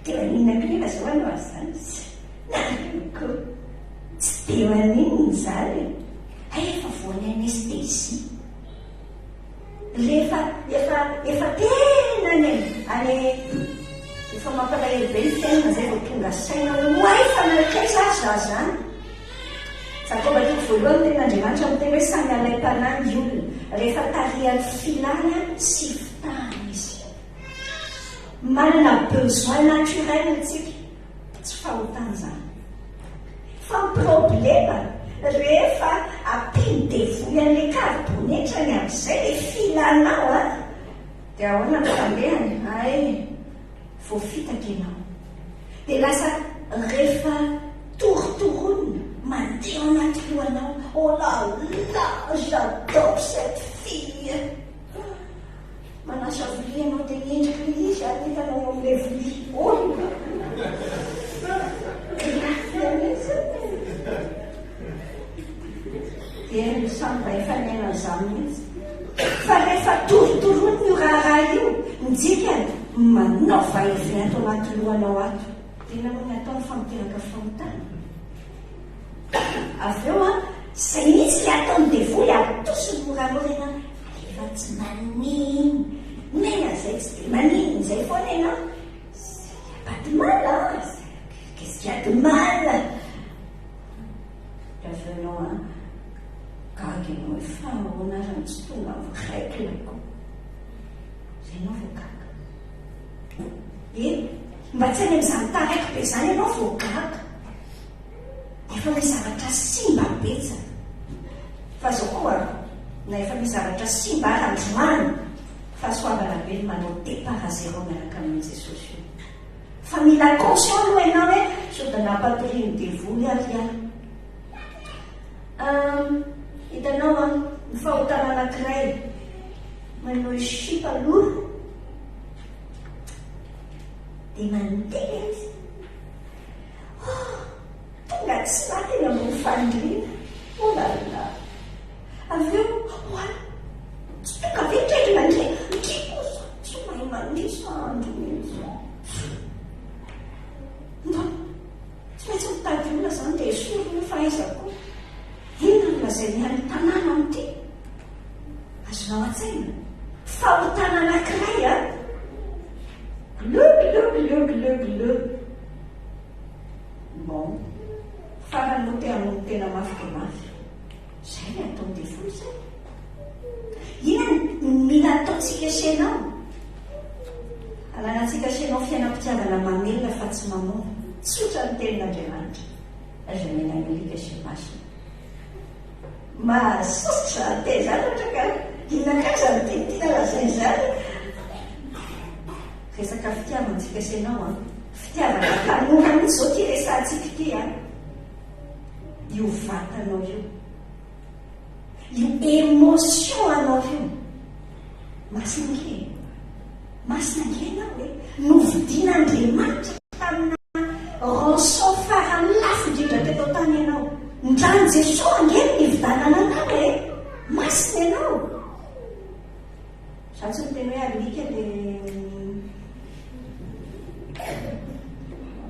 Dia maninona koa nefa izao hanao an'izany izy. Nareo koa. Tsy dia maninona izany e. Hay efa voan'ny anesthésie. Rehefa efa efa tena any any efa mampalahelo be ny fiainana zay vao tonga saina hoe oay fa nankaiza ary za zany. Jakoba toko voalohany ny tenin'Andriamanitra miteny hoe samy alaim-panahy ny olona rehefa tarihan'ny filany sy fitahany izy. Manana besoin naturel tsika. Tsy fahotana izany. Fa ny problema rehefa ampian'ny devoly an'ilay karibonetrany amin'izay ilay filanao an, dia ahoana ny fandehany? Hay, voafitaka ianao. Dia lasa rehefa torotoronina, mandeha ao anaty lohanao, oh là là, j'adore cette fille. Manasa vilia ianao dia ny endrik'ilay izy ary hitanao eo amin'ilay vilia. Oh! Grave mihitsy. Dia ny samy mba efa niaina an'izany mihitsy. Fa rehefa torotoroiny io raharaha io, ny dikany, manao va et vient ato anaty lohanao ato. Dia inona moa ny ataony fa miteraka fahotana? Avy eo an, izay mihitsy ilay ataon'ny devoly, atosiny moramora ianao, alefa tsy maninona, izay tsy dia maninona izay foana ianao, il n'y a pas de mal an, qu'est-ce qu'il y a de mal? Dia avy eo ianao an, gaga ianao hoe fa ahoana ary no tsy tonga amin'ny règle-ko? Zay ianao vao gaga. Eny, mba tsy any amin'izany taraiky be izany ianao vao gaga. Efa misy zavatra simba betsaka. Fa zao koa, na efa misy zavatra simba ary androany, fahasoavana be ny manao départ à zéro miaraka amin'io Jesosy io. Fa mila conscient aloha ianao hoe sao dia nampatorian'ny devoly ary aho. Hum, hitanao an, ny fahotana anankiray, manohy sipa aloha, dia mandeha izy. Oh! Tonga tsy maty eny ambony fandriana. Oh là là! Avy eo, oay! Tsy tonga ve indray ndry mandeha? Ndry kosa tsy mahay manisa andro mihitsy. Ndao, tsy maintsy mitady olona izany dia esorina io fahaizako io. Inona no lazain'ny any an-tanàna amin'ity? Azonao an-tsaina? Fahotana anankiray an! Glou glou glou glou glou. Bon. Farany moa te hamono tena mafy dia mafy. Izay ny ataon'ny devoly izay. Inona no mila ataontsika sy ianao? Ananantsika sy ianao fiainam-pitiavana mamelona fa tsy mamono. Tsotra ny tenin'Andriamanitra. Aza omena ny alika sy ny masina. Mahasosotra te izany ohatra ka inona kay izany teny tiana lazaina izany? Resaka fitiavana tsika sy ianao an. Fitiavana tanora mihitsy izao ity resahantsika ity an. Io vatanao io. Io émotion anao io. Masina ange e. Masina ange ianao e. Novidian'Andriamanitra tamina rançon farany lafo indrindra teto an-tany ianao. Ny ran'i Jesoa ange no nividanana anao e. Masina ianao. Za tsy miteny hoe alika le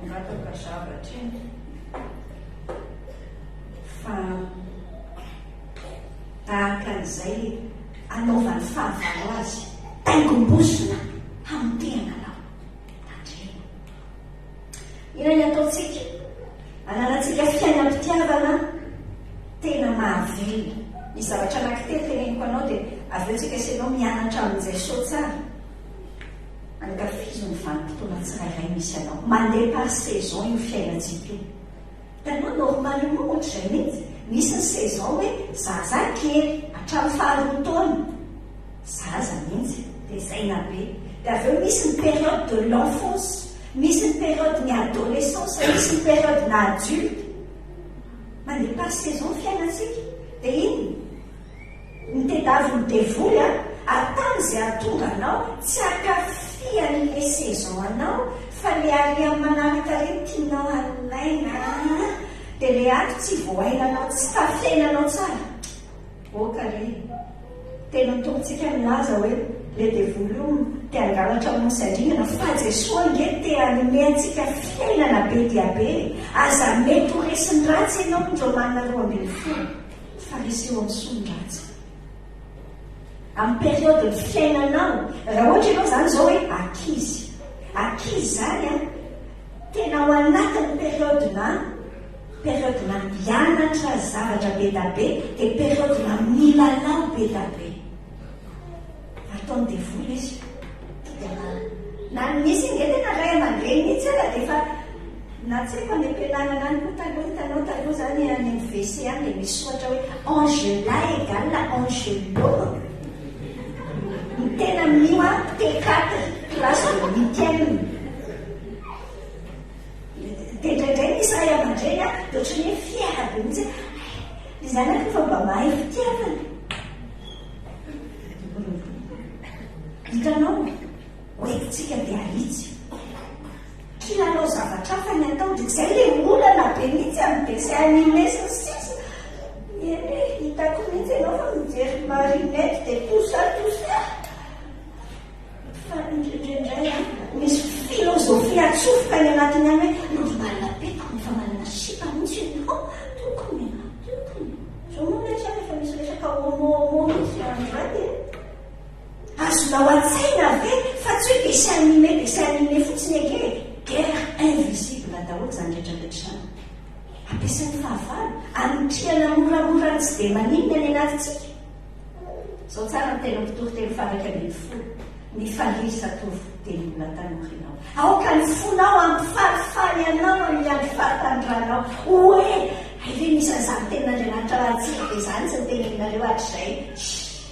mangataka zavatra iny fa tahaka an'izay anaovan'ny fahavalo azy taingom-bozona hamotehana anao. Tandremo. Inona ny ataontsika? Ananantsika fiainam-pitiavana tena mahavelona. Misy zavatra anankitelo teneniko anao dia avy eo tsika sy ianao mianatra amin'i Jesoa tsara. Ankafizo ny vanim-potoana tsirairay misy anao. Mandeha par saison io fiainantsika io. Hitanao normalement ohatr'izay mihitsy. Misy ny saison hoe zaza kely hatramin'ny faharoa taona. Zaza mihitsy, tezaina be. Dia avy eo misy ny période de l'enfance, misy ny période ny adolescence, misy ny période na adulte. Mandeha par saison ny fiainantsika. Dia inona? Ny tediavin'ny devoly an, atany izay hahatonga anao tsy hankafy an'ilay saison anao fa le ary amin'ny manaraka ireny tianao halaina an, dia le ato tsy voainanao, tsy tafiainanao tsara. Ok re. Tena ny Tompontsika milaza hoe le devoly io te hangalatra hamono sy handringana fa Jesoa ange te hanome antsika fiainana be dia be e! Aza mety ho resin'ny ratsy ianao ny Romana 12 fa reseo amin'ny soa ny ratsy. Amin'ny période ny fiainanao, raha ohatra ianao zany zao hoe ankizy, ankizy zany an, tena ao anatin'ny période na Période na mianatra zavatra be da be dia période na milalao be da be. Ataon'ny devoly izy. Dia na na misy ange tena ray aman-dreny mihitsy aza dia efa na tsy haiko any am-pianarana any koa taloha hitanao taloha izany any amin'ny WC any dia misy soratra hoe Angela égale Angelo. Ny tena amin'io an, T4, classe de huitième. Dia indraindray misy ray aman-dreny dia ohatran'ny hoe fier be mihitsy hoe hay, ny zanako efa mba mahay fitiavana. Hitanao, hoentintsika dia ahitsy. Kilalao zavatra hafa ny atao, dia izay ilay olana be mihitsy amin'ny dessin animé sy ny sisa. Eny e, hitako mihitsy ianao fa mijery Marinette dia tout ça tout ça. Fa indraindray an, misy philosophie atsofoka any anatiny any hoe normal be tokony efa manana sipa mihitsy ianao, tokony an, tokony. Zao moa ilay zany efa misy resaka homo homo mihitsy androany e. Azonao an-tsaina ve fa tsy hoe dessin animé dessin animé fotsiny ange e, guerre invisible daholo izany rehetra rehetra izany. Ampiasain'ny fahavalo, anitrihana moramora ny tsy dia maninona any anatintsika. Izao tsara ny tena mpitory teny faha 11. Mifalia zatovo dia ny mbola tanora ianao. Aoka ny fonao hampifalifaly anao amin'ny andro fahatanoranao. Oe! Hay ve misy an'izany tenin'Andriamanitra matsiro be izany tsy noteneninareo hatrizay? Shh!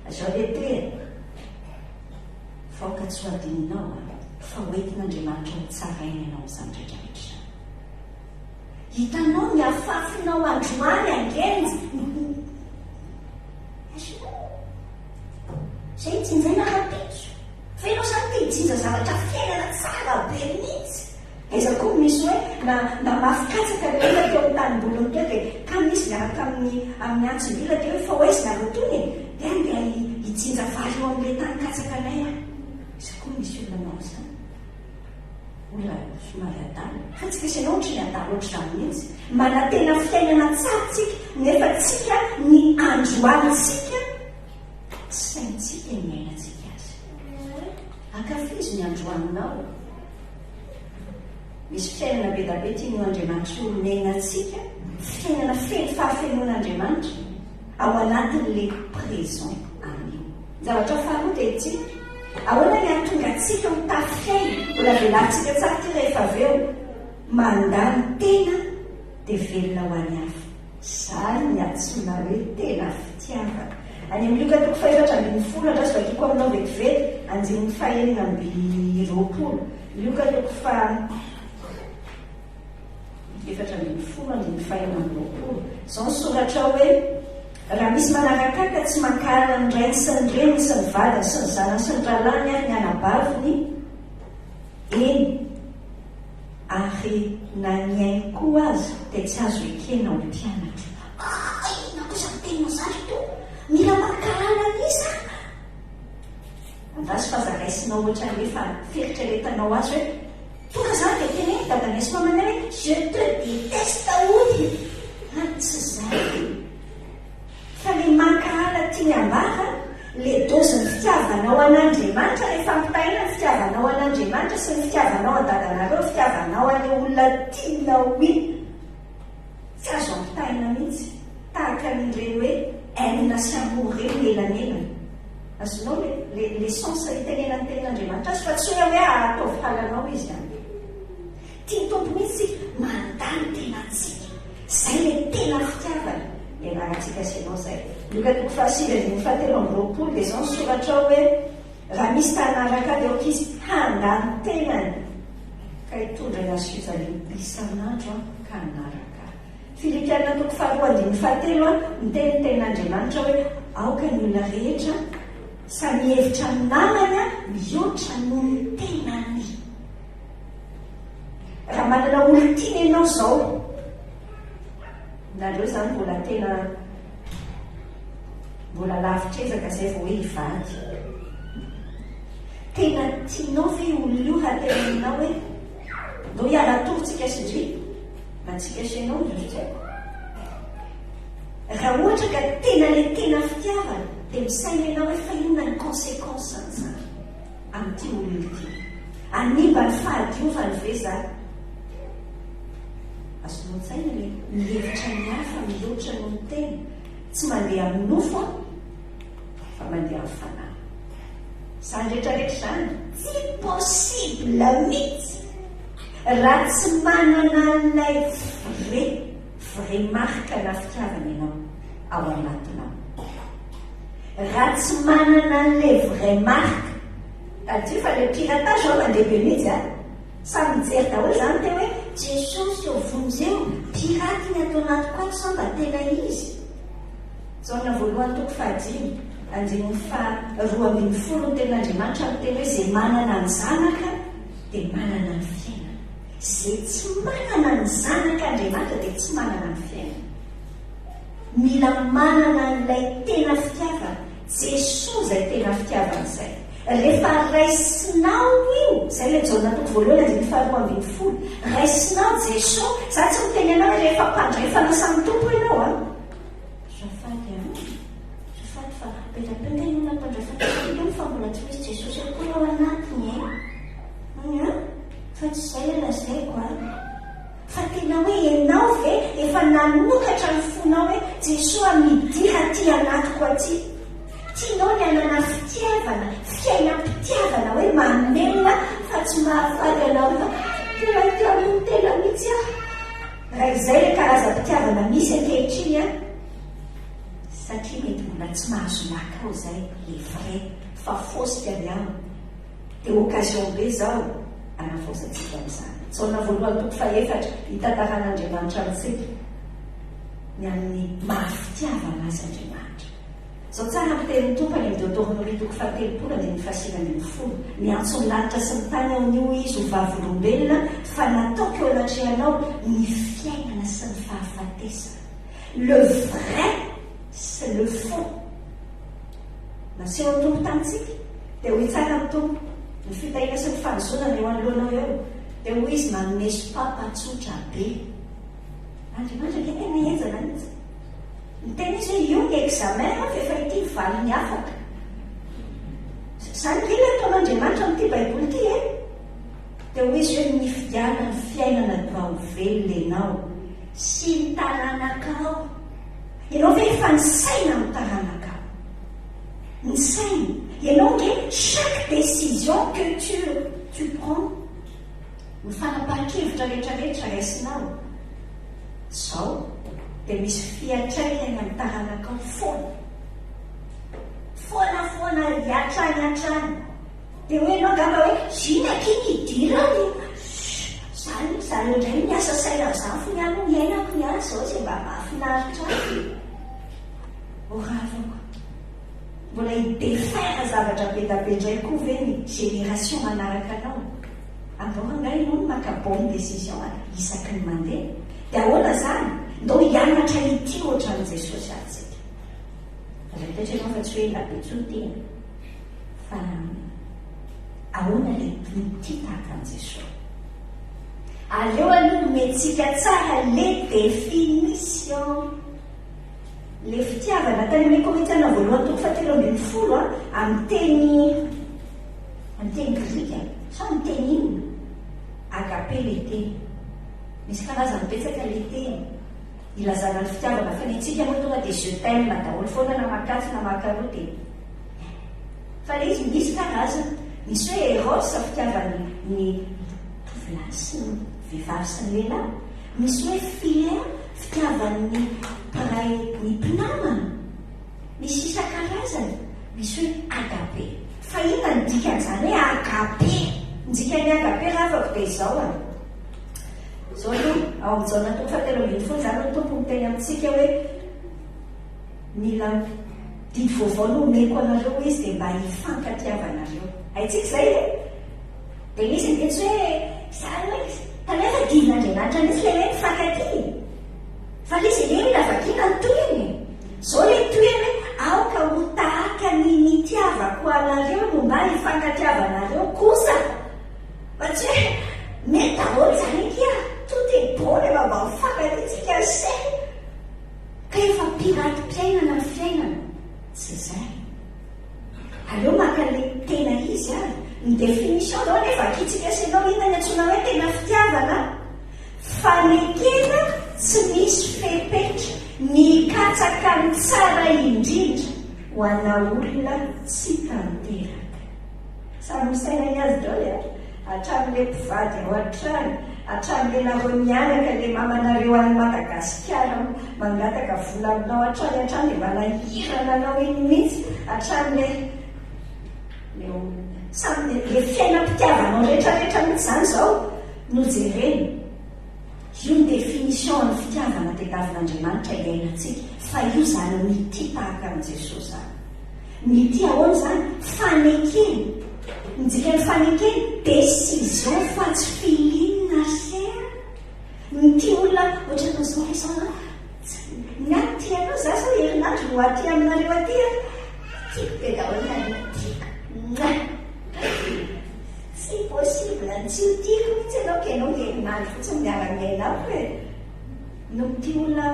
Izao le tohiny. Fa aoka tsy ho adinonao fa ho entin'Andriamanitra ho tsaraina ianao amin'izany rehetra rehetra izany. Hitanao ny afafinao androany ange ny Izay jinjaina rahampitso. Fa ianao izany te hijinja zavatra fiainana tsara be mihitsy. Aiza koa no misy hoe na namafy katsaka ilay olona teo amin'ny tanimboliny teo dia ka misy miaraka amin'ny amin'ny antsim-bila dia hoe fa ho aiza nareo tony e? Dia andeha hijinja vary eo amin'ilay tany katsaka anay aho. Aiza koa no misy olona manao izany? Olona somary adala. Fa tsy misy anao ohatry ny adala ohatr'izany mihitsy. Manantena fiainana tsara tsika nefa tsika ny androantsika tsy saintsika ny iainantsika azy. Ankafizo ny androaninao. Misy fiainana be da be tian'io Andriamanitra io omena antsika, fiainana feno fahafenoan'Andriamanitra ao anatin'le présent anio. Ny zavatra faharoa dia ity, ahoana ny hahatonga antsika ho tafiaina, mbola velarintsika tsara ity rehefa avy eo, mandà ny tena dia velona ho an'ny hafa. Izany ny antsoina hoe tena fitiavana. Any amin'ny Lioka toko fahefatra ambinifolo, andraso vakiko aminao vetivety, andininy fahenina ambiroapolo. Lioka toko faha 14 andininy faha-26. Izao ny soratra ao hoe, Raha misy manaraka ahy ka tsy mankahala ny rainy sy ny reniny sy ny vadiny sy ny zanany sy ny rahalahiny ary ny anabaviny, eny, ary na ny ainy koa aza, dia tsy azo ekena ho mpianatro. Ah, inona koa izany teninao izany ry Tompo? Mila mankahala an'iza aho? Andraso fa aza raisinao ohatran'ny hoe fa fieritreretanao azy hoe tonga zany dia teneno dadanay sy mamanay hoe je te deteste hoy an! Tsy zay fa le mankahala tiany ambara le dose-n'ny fitiavanao an'Andriamanitra rehefa ampitahaina ny fitiavanao an'Andriamanitra sy ny fitiavanao an'i dadanareo ny fitiavanao an'le olona tianao iny tsy azo ampitahaina mihitsy tahaka an'ireny hoe haine sy amour ireny ny elanelany. Azonao le le le sens itenenan'ny tenin'Andriamanitra azy fa tsy hoe hoe ataovy halanao izy an. Tian'ny Tompo mihitsy isika mandà ny tenantsika. Izay le tena fitiavana. Ianarantsika sy ianao izay. Lioka toko fahasivy andininy fahatelo amby 20 dia izao ny soratra ao hoe raha misy ta hanaraka ahy dia aoka izy handà ny tenany ka hitondra ny hazo fijaliany isan'andro ka hanaraka ahy. Filipiana toko faharoa andininy fahatelo a, miteny ny tenin'Andriamanitra hoe aoka ny olona rehetra samy hihevitra ny namany mihoatra noho ny tenany. Raha manana olon-tiana ianao izao, nareo izany mbola tena mbola lavitr'ezaka izay vao hoe hivady. Tena tianao ve io olona io raha teneninao hoe ndao hiara-tory tsika sy ndry? Antsika sy ianao no tsy haiko. Raha ohatra ka tena le tena fitiavana dia misaina ianao hoe fa inona ny consequence an'izany amin'ity olona ity. Hanimba ny fahadiovany ve izany? Azonao an-tsaina le mihevitra ny hafa mihoatra noho ny tena. Tsy mandeha amin'ny nofo an, fa mandeha amin'ny fanahy. Izany rehetra rehetra izany tsy possible mihitsy. Raha tsy manana an'ilay vrai, vrai marque na fitiavana ianao ao anatinao. Raha tsy manana an'ilay vrai marque, tadidio fa ilay piratage zao mandeha be mihitsy a! Samy mijery daholo izany teo hoe Jesosy ô vonjeo, pirate ny ato anatiko ato sa mba tena izy? Jaona voalohany toko fahadimy, andininy faha 12 ny tenin'Andriamanitra miteny hoe izay manana ny zanaka dia manana ny fiainana. Izay tsy manana ny Zanak'Andriamanitra dia tsy manana ny fiainana. Mila manana an'ilay tena fitiavana, Jesoa izay tena fitiavana izay. Rehefa raisinao io, izay ilay Jaona toko voalohany andininy faharoa ambinifolo, raisinao Jesoa, za tsy miteny anao hoe rehefa mpandray fanasan'ny Tompo ianao an, Azafady an! Azafady fa be dia be nge ny olona mpandray fanasan'ny Tompo fa mbola tsy misy Jesosy akory ao anatiny e! Hum an! Fa tsy izay ilay lazaiko an! Fa tena hoe ianao ve efa nanokatra ny fonao hoe Jesoa midira aty anatiko aty? Tianao ny hanana fitiavana, fiainana. fiainam-pitiavana hoe mamelona fa tsy mahafaty anao fa tena te hamono tena mihitsy aho. Raha izay ilay karazam-pitiavana misy ankehitriny an, satria mety mbola tsy mahazo laka ao izay le vrai fa fosika ny ao. Dia occasion be izao hanavaozantsika an'izany. Jaona voalohany toko fahefatra, hitantaran'Andriamanitra amintsika ny amin'ny maha fitiavana Azy Andriamanitra. Izao tsara ny tenin'ny Tompo any amin'ny Deotoronomia toko fahatelopolo andininy fahasivy ambin'ny folo, Miantso ny lanitra sy ny tany aho anio hoy Izy ho vavolombelona fa nataoko eo anatrehanao ny fiainana sy ny fahafatesana. Le vrai sy le faux. Nasehon'ny Tompo tamintsika. Dia hoy tsara ny Tompo, Ny fitahiana sy ny fanozonana eo anoloanao eo. Dia hoy Izy, Manome sopapa tsotra be. Andriamanitra ange tena henjana mihitsy. Niteny Izy hoe, Io ny examen an, fa efa ity ny valiny afaka. Izany ange ilay ataon'Andriamanitra amin'ity Baiboly ity e. Dia hoy Izy hoe, Mifidiana ny fiainana mba ho velona ianao sy ny taranakao. Ianao ve efa nisaina ny taranakao? Nisaina. Ianao ange chaque décision que tu tu prends, ny fanapahan-kevitra rehetrarehetra raisinao zao dia misy fiantraikany amin'ny taranakao foana. Foana foana hatrany hatrany. Dia hoy ianao angamba hoe, Inona akia ny idirany? Shh! Zany, zareo indray no miasa saina amin'izany fony aho aloha niainako ny ahy izao izay mba mahafinaritra ahy. Ho ravako. Mbola hi-defaire zavatra be da be indray koa ve ny génération manaraka anao? Andao rangahy ianao no maka bonne décision a, isaky ny mandeha. Dia ahoana izany? Ndao hianatra hitia ohatran'i Jesosy ary tsika. Aza mitaitra ianao fa tsy hoe ela be intsony ity e. Fa ahoana le mitia tahaka an'i Jesoa? Aleo aloha omentsika tsara le définition. Le fitiavana tany amin'ny Korintiana voalohany toko fahatelo ambin'ny folo a, amin'ny teny amin'ny teny grika sa amin'ny teny inona? Agape le teny. Misy karazany betsaka le teny. Ilazana ny fitiavana fa ny antsika moa tonga dia je t'aime daholo foana na makatsy na makaroa dia fa le izy misy karazana. Misy hoe eros fitiavany ny tovolahy sy ny vehivavy sy ny lehilahy. Misy hoe philia fitiavan'ny mpiray ny mpinamana. Misy isan-karazany. Misy hoe agape. Fa inona ny dikan'izany hoe agape? Ny dikan'ny agape ravako dia izao a. Izao aloha, ao amin'ny Jaona toko fahatelo ambin'ny folo izany ny Tompo miteny amintsika hoe mila didy vaovao no omeko anareo hoy izy dia mba hifankatiavanareo. Haintsika izay e? Dia misy ny tsy hoe izany hoe kanefa didin'Andriamanitra mihitsy ilay hoe mifankatia. Fa ilay izy anie mila vakiana ny tohiny e. Izao ilay tohiny hoe aoka ho tahaka ny nitiavako anareo no mba hifankatiavanareo kosa. Fa tsy hoe mety daholo izany akia, tout est bon rehefa mba mifankatia tsika se. Ka efa piratim-piainana ny fiainana. Tsy izay. Aleo maka ilay tena izy ary. Ny définition zao anie vakintsika sy ianao inona ny antsoina hoe tena fitiavana? Fanekena tsy misy fepetra ny hikatsaka ny tsara indrindra ho ana olona tsy tanteraka. Samy misaina ny azy daholo e! Hatramin'ilay mpivady ao an-trano, hatramin'ilay nareo mianaka, ilay mamanareo any Madagasikara mangataka vola aminao hatrany hatrany dia manahirana anao iny mihitsy, hatramin'ilay ilay olona. Samy ilay fiainam-pitiavanao rehetrarehetra mihitsy izany izao no jerena. Io ny définition an'ny fitiavana tediavin'Andriamanitra iainantsika, fa io izany mitia tahaka an'i Jesoa izany. Mitia ahoana izany? Fanekena. Ny dikan'ny fanekena, décision fa tsy feeling ry a. Mitia olona ohatranao izao ve izao an? Ny ahy mitia anao, za izao herinandro no aty aminareo aty an. Tiako be daholo nareo, tiako. Mouah. Tsy possible ny tsy ho tiako mihitsy ianao ka ianao herinandro fotsiny miara-miaina amiko e. No mitia olona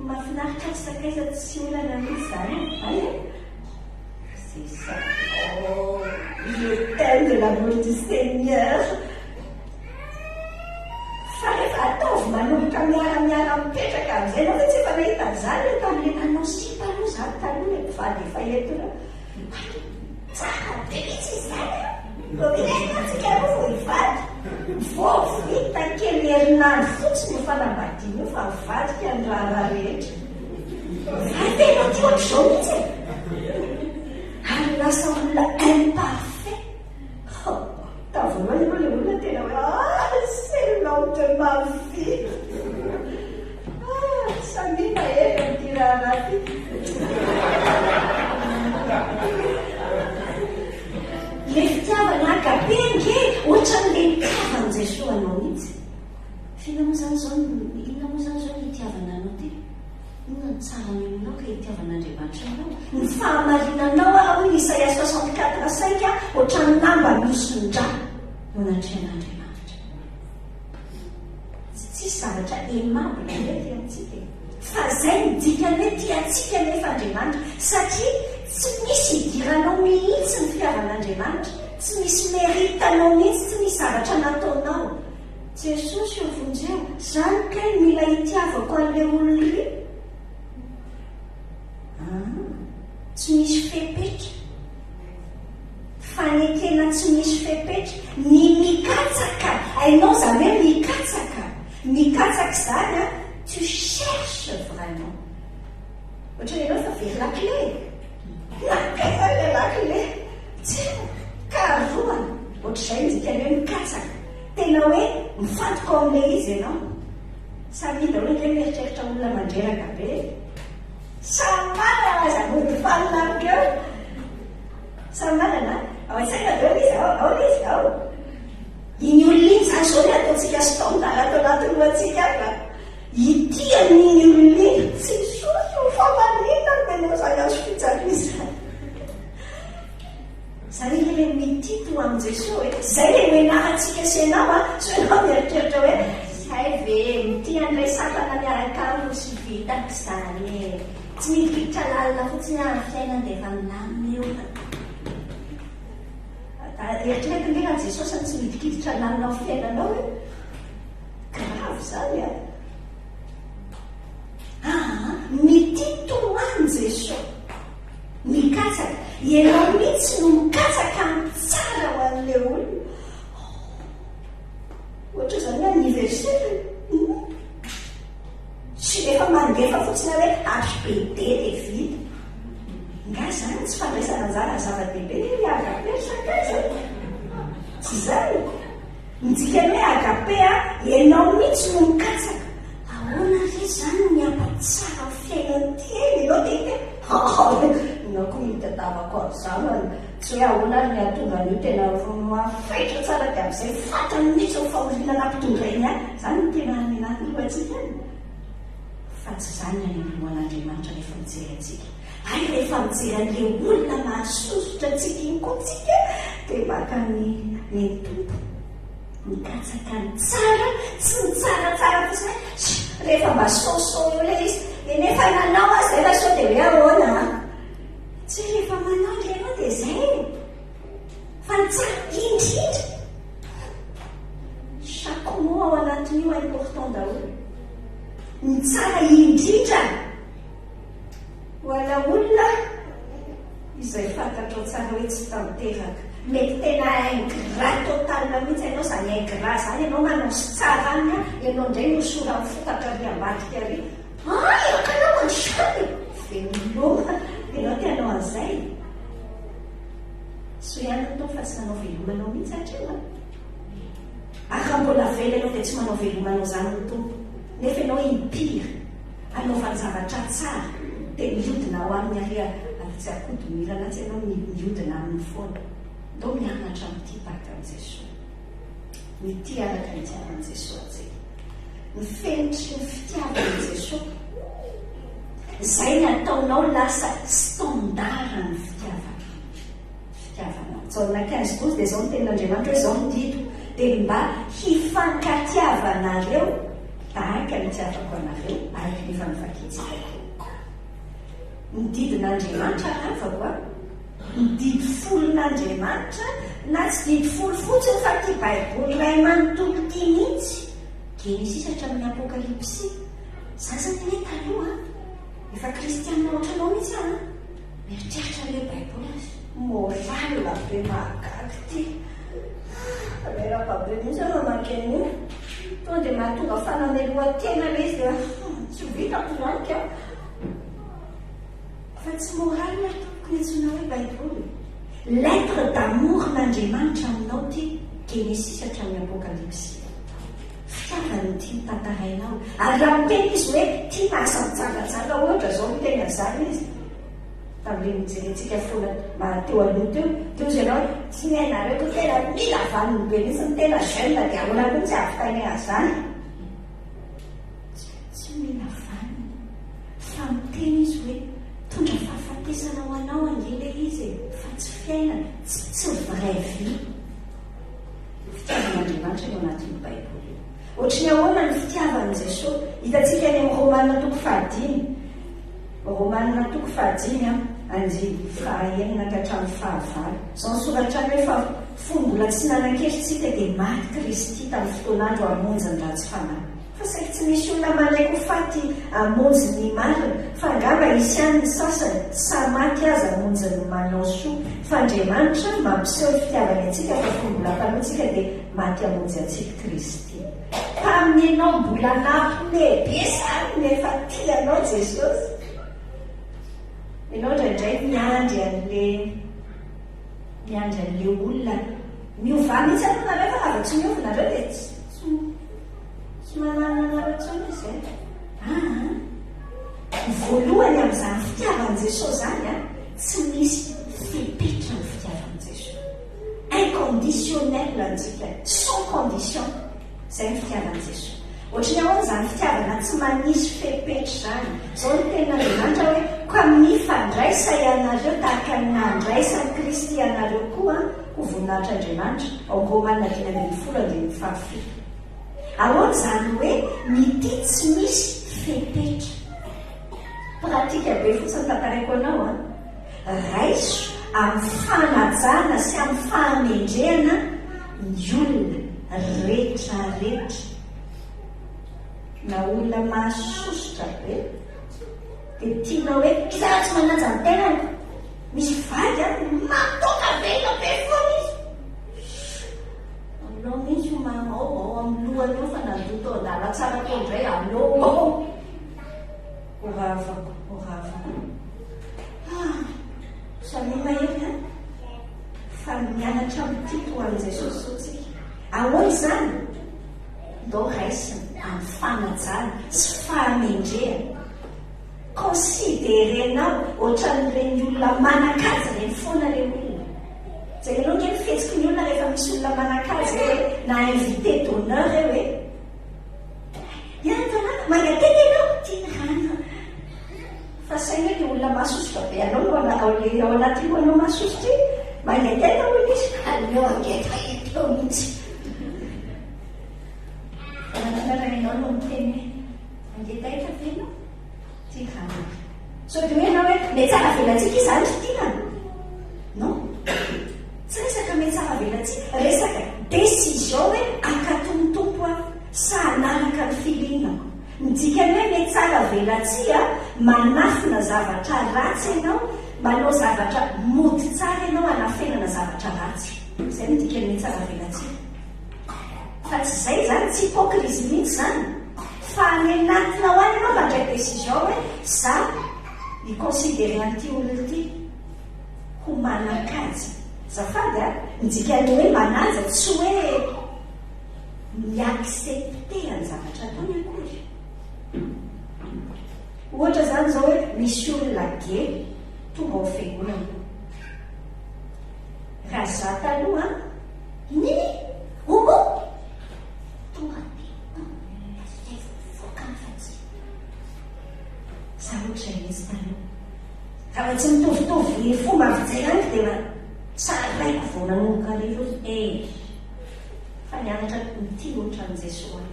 mahafinaritra ary sakaiza tsy olana mihitsy izany e. Hay e. C'est ça. Oh, je t'aime de l'amour du Seigneur. Fa rehefa ataovy manomboka miara-miara mipetraka amin'izay ianao ve tsy efa nahita an'izany hoe tamin'ilay nanao sipa aloha izany taloha ilay mpivady efa eto ireo. Hay. Tsara be mihitsy izany an! Vao tsika roa vao hivady. Vao vita kely herinandro fotsiny io fanambadiana io fa mivadika ny raharaha rehetra. Fa tena tia ohatr'izao mihitsy e! Ary lasa olona imparfait. Tamin'ny voalohany aloha ilay olona tena hoe ah c'est l'homme de ma vie. Ah, samia mahery amin'ity raharaha ity. Ilay fitiavana agape ange ohatran'ilay nitiavan'i Jesoa anao mihitsy. F'inona moa izany izao inona moa izany izao ny itiavana anao ity? Inona no tsara any aminao ka itiavan'Andriamanitra anao? Ny fahamarinanao ara hoy ny Isaia 64 5 ohatran'ny lamba mihoson-drà eo anatrehan'Andriamanitra. Tsisy zavatra aimable ve aty amintsika e? Fa zay no dikany hoe tia antsika anefa Andriamanitra satria tsy misy idiranao mihitsy ny fitiavan'Andriamanitra, tsy misy mérite anao mihitsy, tsy misy zavatra nataonao. Jesosy ô vonjeo, zany kay mila itiavako an'le olona ry? Aa, tsy misy fepetra. Fanekena tsy misy fepetra. Ny mikatsaka, hainao izany hoe mikatsaka? Mikatsaka izany an, tu cherches vraiment. Ohatran'ny ianao efa very lakile e. Nankaiza ilay lakile? Tsy haiko. Karohana. Ohatr'izay ny dikan'ny hoe mikatsaka. Tena hoe mifantoka ao amin'ilay izy ianao. Samia daholo ange mieritreritra olona mandreraka be e. Samy manana aza mody fanina amiko eo. Samy manana. Ao an-tsaina daholo izy, ao, ao izy, ao. Iny olona iny izany izao ny ataontsika standard ato anatin'ny lohantsika ato a. Ity an'iny olona iny, tsy soso fa maninona no manao izany hazo fijaliana izany. Izany ange ilay mitia toa an'i Jesoa e. Izay ilay nianarantsika sy ianao a. Sao ianao mieritreritra hoe, hay ve, mitia an'ilay sampana miaraka aminy sy vitako izany e. Tsy midikiditra lalina fotsiny aho amin'ny fiainana dia efa milamina io. Eritrereto ange raha Jesosy no tsy midikiditra lalina amin'ny fiainanao e. Grave izany a. Aa, mitia toa an'i Jesoa. Mikatsaka. Ianao mihitsy no mikatsaka ny tsara ho an'ilay olona. Oh, ohatra izany hoe anniversaire. Tsy efa mandefa fotsiny hoe HBD dia vita. Nga izany tsy fandraisana anjara zava-dehibe ve ny agape ry sakaiza? Tsy izany? Ny dikan'ny hoe agape a, ianao mihitsy no mikatsaka. Ahoana re izany ny hampatsara ny fiainan'ity e? Ianao te hiteny, Inona koa no itadiavako an'izany an? Tsy hoe ahoana ary ny hahatonga an'io tena mafetra tsara dia amin'izay fantany mihitsy ny fahoriana nampitondrainy ahy. Izany no tena any anaty lohantsika any. Fa tsy izany ny any amin'ny lohan'Andriamanitra rehefa mijery antsika. Ary rehefa mijery an'ilay olona mahasosotra antsika iny koa tsika dia maka ny ny Tompo. Mikatsaka ny tsara, tsy ny tsaratsara fotsiny hoe sh rehefa mba so-so eo ilay izy dia nefa nanao aza izay fa sao dia hoe ahoana an! Tsy hoe rehefa manao ange ianao dia izay e! Fa ny tsara indrindra, chaque mot ao anatin'io important daholo. Ny tsara indrindra ho ana olona izay fantatrao tsara hoe tsy tanteraka. Mety tena ingrat total mihitsy ianao, izany ingrat izany ianao manao sy tsara aminy an, ianao indray no hosorany fotaka ary ambadika ary. Hay akanao an'izany e! Veloma, ianao te hanao an'izay. Soa ihany ny Tompo fa tsy nanao veloma anao mihitsy hatreo an. Ary raha mbola velona ianao dia tsy manao veloma anao izany ny Tompo. Nefa ianao impiry anaovan-javatra tsara dia mihodina ao aminy ary ary tsy akodi-mirana atsy ianao mihodina aminy foana. Ndao mianatra mitia tahaka an'i Jesoa. Mitia araka ny itiavan'i Jesoa antsika. Ny fenitry ny fitiavan'i Jesoa. Izay ny ataonao lasa standard ny fitiavana. Fitiavana. Jaona 15 12 dia izao ny tenin'Andriamanitra hoe izao ny didiko dia ny mba hifankatiavanareo tahaka ny itiavako anareo araka ny efa novakintsika teo. Ny didin'Andriamanitra ravako a. Ny didy folon'Andriamanitra na tsy didy folo fotsiny fa ity baiboly iray manontolo ity mihitsy. Genesisy hatramin'ny Apokalypsy. Za zany anie taloha efa kristianina ohatranao mihitsy aho an. Mieritreritra an'ilay baiboly aho. Morale be mahagaga ity. Reraka be mihitsy aho mamaky an'io. Tonga dia mahatonga fanamelohan-tena ilay izy dia tsy ho vitako izany ka. Fa tsy morale tompoko ny antsoina hoe baiboly. Lettre d'amour n'Andriamanitra aminao ity, Genesisy hatramin'ny Apokalypsy. Fitiavany no tiany tantarainao. Ary raha miteny izy hoe tia lasa mijangajanga ohatra izao miteny an'izany izy. Tamin'ilay nojerentsika foana teo aloha teo, dia hozy ianao hoe tsy ny ainareo koa tena mila vanony be mihitsy ny tena jeune dia ahoana koa no tsy ahavitainay an'izany. Tsy mila vanony fa miteny izy hoe mitondra fahafatesana ho anao ange ilay izy e, fa tsy fiainana, tsy tsy vraie vie. Fitiavan'Andriamanitra io anatin'io Baiboly io. Ohatry ny ahoana ny fitiavan'i Jesoa? Hitantsika any amin'ny Romana toko fahadimy. Romana toko fahadimy andininy fahaenina ka hatramin'ny fahavalo. Izao ny soratra any hoe fa fony mbola tsy nanan-kery tsika dia maty Kristy tamin'ny fotoan'andro hamonjy ny ratsy fanahy. Fa saingy tsy misy olona manaiky ho faty hamonjy ny marina, fa angamba hisy ihany ny sasany, sahy maty aza hamonjy ny manao soa. Fa Andriamanitra mampiseho ny fitiavany antsika fa fony mbola mpanota isika dia maty hamonjy antsika Kristy. Tamin'ny ianao mbola nampime be zany no efa tia anao Jesosy. Ianao indraindray miandry an'le miandry an'le olona miovà mihitsy aloha nareo fa raha vao tsy miova nareo dia tsy tsy mananona anareo intsony izy e. Aa ny voalohany amin'izany fitiavan'i Jesosy izany an, tsy misy fepetra ny fitiavan'i Jesosy. Inconditionnel ny dikany, sans condition. Izay ny fitiavan'i Jesoa. Ohatry ny ahoana izany fitiavana tsy manisy fepetra izany? Izao no tenin'Andriamanitra hoe, Koa mifandraisa ianareo tahaka ny nandraisan'i Kristy anareo koa ho voninahitr'Andriamanitra, ao amin'ny Romana 15 andininy fahafito. Ahoana izany hoe mitia tsy misy fepetra? Pratika be fotsiny tantaraiko anao an! Raiso amin'ny fanajana sy amin'ny fahamendrehana ny olona retraretra. Na olona mahasosotra be dia tianao hoe iza raha tsy manaja ny tenany? Misy vady an, matoka velona be foana izy. Aleo mihitsy io mama ao ao amin'ny lohany ao fa nandoto an-dalantsara tao indray aleo ao. Ho ravako, ho ravako. Ah! Samia mahery an! Fa mianatra mitia toa an'i Jesosy izao tsika. Ahoana izany? Ndao raisina amin'ny fanajana sy fahamendrehana. Considerer-nao ohatran'ireny olona manan-kaja ireny foana ilay olona. Jerenao ange ny fihetsiky ny olona rehefa misy olona manan-kaja eo e, na invité d'honneur eo e. Miantona, mangateka ianao, tia rano. Fa saingy hoe le olona mahasosotra be anao no ao le ao anaty lohanao mahasosotra iny. Mangetaheta hono izy, aleo hangetaheta eo mihitsy. Fa nahoana raha ianao no miteny hoe mangetaheta ve ianao? Tia rano. Sao dia hoe ianao hoe mihatsara velatsihy izany ry tiana? Non. Tsy resaka mihatsara velatsihy, resaka décision hoe hankatò ny Tompo aho sa hanaraka ny feeling-ko. Ny dikan'ny hoe mihatsara velatsihy, manafina zavatra ratsy ianao, manao zavatra mody tsara ianao hanafenana zavatra ratsy. Izay no dikan'ny mihatsara velatsihy. Fa tsy izay izany, tsy hypocrisie mihitsy izany. Fa any anatinao any ianao mandray décision hoe za hi-considerer an'ity olona ity ho manan-kaja. Azafady a, ny dikan'ny hoe manaja tsy hoe mi-accepter ny zavatra ataony akory. Ohatra izany izao hoe misy olona gay tonga ao fiangonana. Raha za taloha an, Nini, homo! Tonga dia asaivo mivoaka ny fa tsy. Za ohatr'izay mihitsy taloha. Raha vao tsy mitovitovy ny fomba fijery amiko dia tsaraiko vao nanomboka irery hoe eh! Fa nianatra nitia ohatran'i Jesoa aho.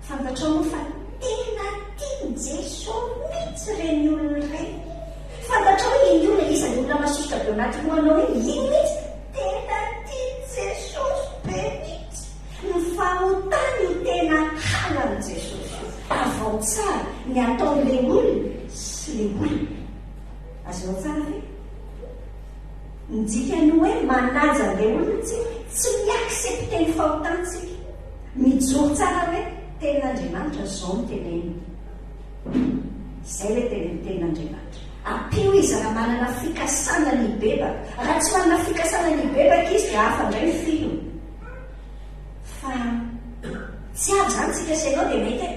Fantatrao moa fa tena tian'i Jesoa mihitsy ireny olona ireny. Fantatrao hoe iny olona iza ny olona masosotra be ao anaty lohanao iny, iny mihitsy tena tian'i Jesosy be mihitsy. Ny fahotany io tena halan'i Jesosy io. Avao tsara ny ataon'ilay olona sy ilay olona. Azonao tsara ve? dikany hoe manaja an'ilay olona tsika, tsy mi-accepter ny fahotany tsika. Mijoro tsara hoe tenin'Andriamanitra zao no teneniny. Izay ilay tenin'ny tenin'Andriamanitra. Ampio izy raha manana fikasana ny hibebaka. Raha tsy manana fikasana ny hibebaka izy dia hafa indray ny filony. Fa tsy avy izany tsika sy ianao dia mety hoe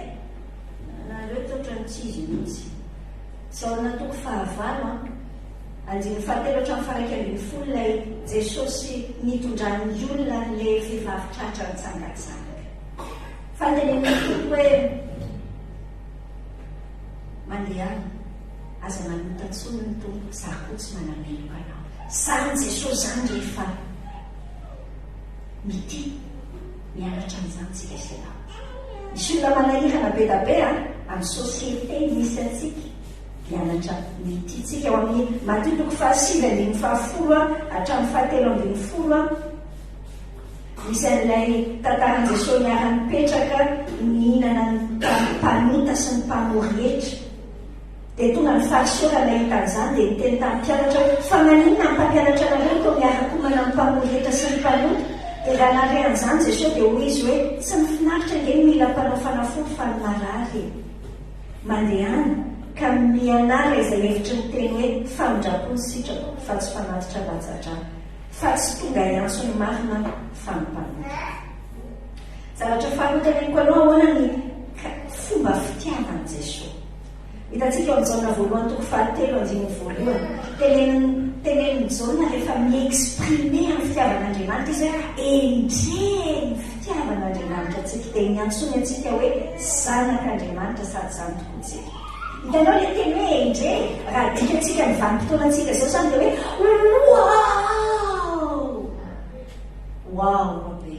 nareo tsy ohatran'ny tsy izy mihitsy. Jaona toko fahavalo an, andininy fahatelo hatramin'ny faha-11 ilay Jesosy nitondran'ny olona an'ilay vehivavy tratra nitsangantsangana. Fa notenenin'ny Tompo hoe, Mandehana, aza manota intsony ny Tompo, izaho koa tsy manameloka anao. Izany Jesosy izany rehefa mitia, mianatra an'izany tsika sy ianao. Misy olona manahirana be da be an, amin'ny société misy antsika, mianatra mitia tsika. Ao amin'ny Matio toko fahasivy andininy fahafolo hatramin'ny fahatelo ambinifolo, misy an'ilay tantaran'i Jesosy niara-nipetraka nihinana ny mpanota sy ny mpamory hetra. Dia tonga ny Fariseo raha nahita an'izany dia niteny tamin'ny mpianatra hoe, Fa maninona ny mpampianatra anareo no toa miara-komana amin'ny mpamory hetra sy ny mpanota? Dia raha nahare an'izany Jesosy dia hoy Izy hoe, Tsy ny finaritra ange no mila mpanao fanafody fa ny marary e! Mandehana, ka mianara izay hevitry ny teny hoe, Famindram-po ny sitrako, fa tsy fanatitra latsa-drà. Fa tsy tonga hiantso ny marina aho, fa ny mpanota. Zavatra faharoa teneniko anao, ahoana ny fomba fitiavan'i Jesoa? Hitantsika ao amin'ny Jaona voalohany toko fahatelo andininy voalohany. Tenenin'i tenenin'i Jaona rehefa mi-exprimer amin'ny fitiavan'Andriamanitra izy hoe endrey ny fitiavan'Andriamanitra antsika. Dia niantsoany antsika hoe zanak'Andriamanitra sady izany tokoa isika. Hitanao ilay teny hoe endrey? Raha adikantsika amin'ny vanim-potoanantsika izao izany dia hoe wow! Wow be!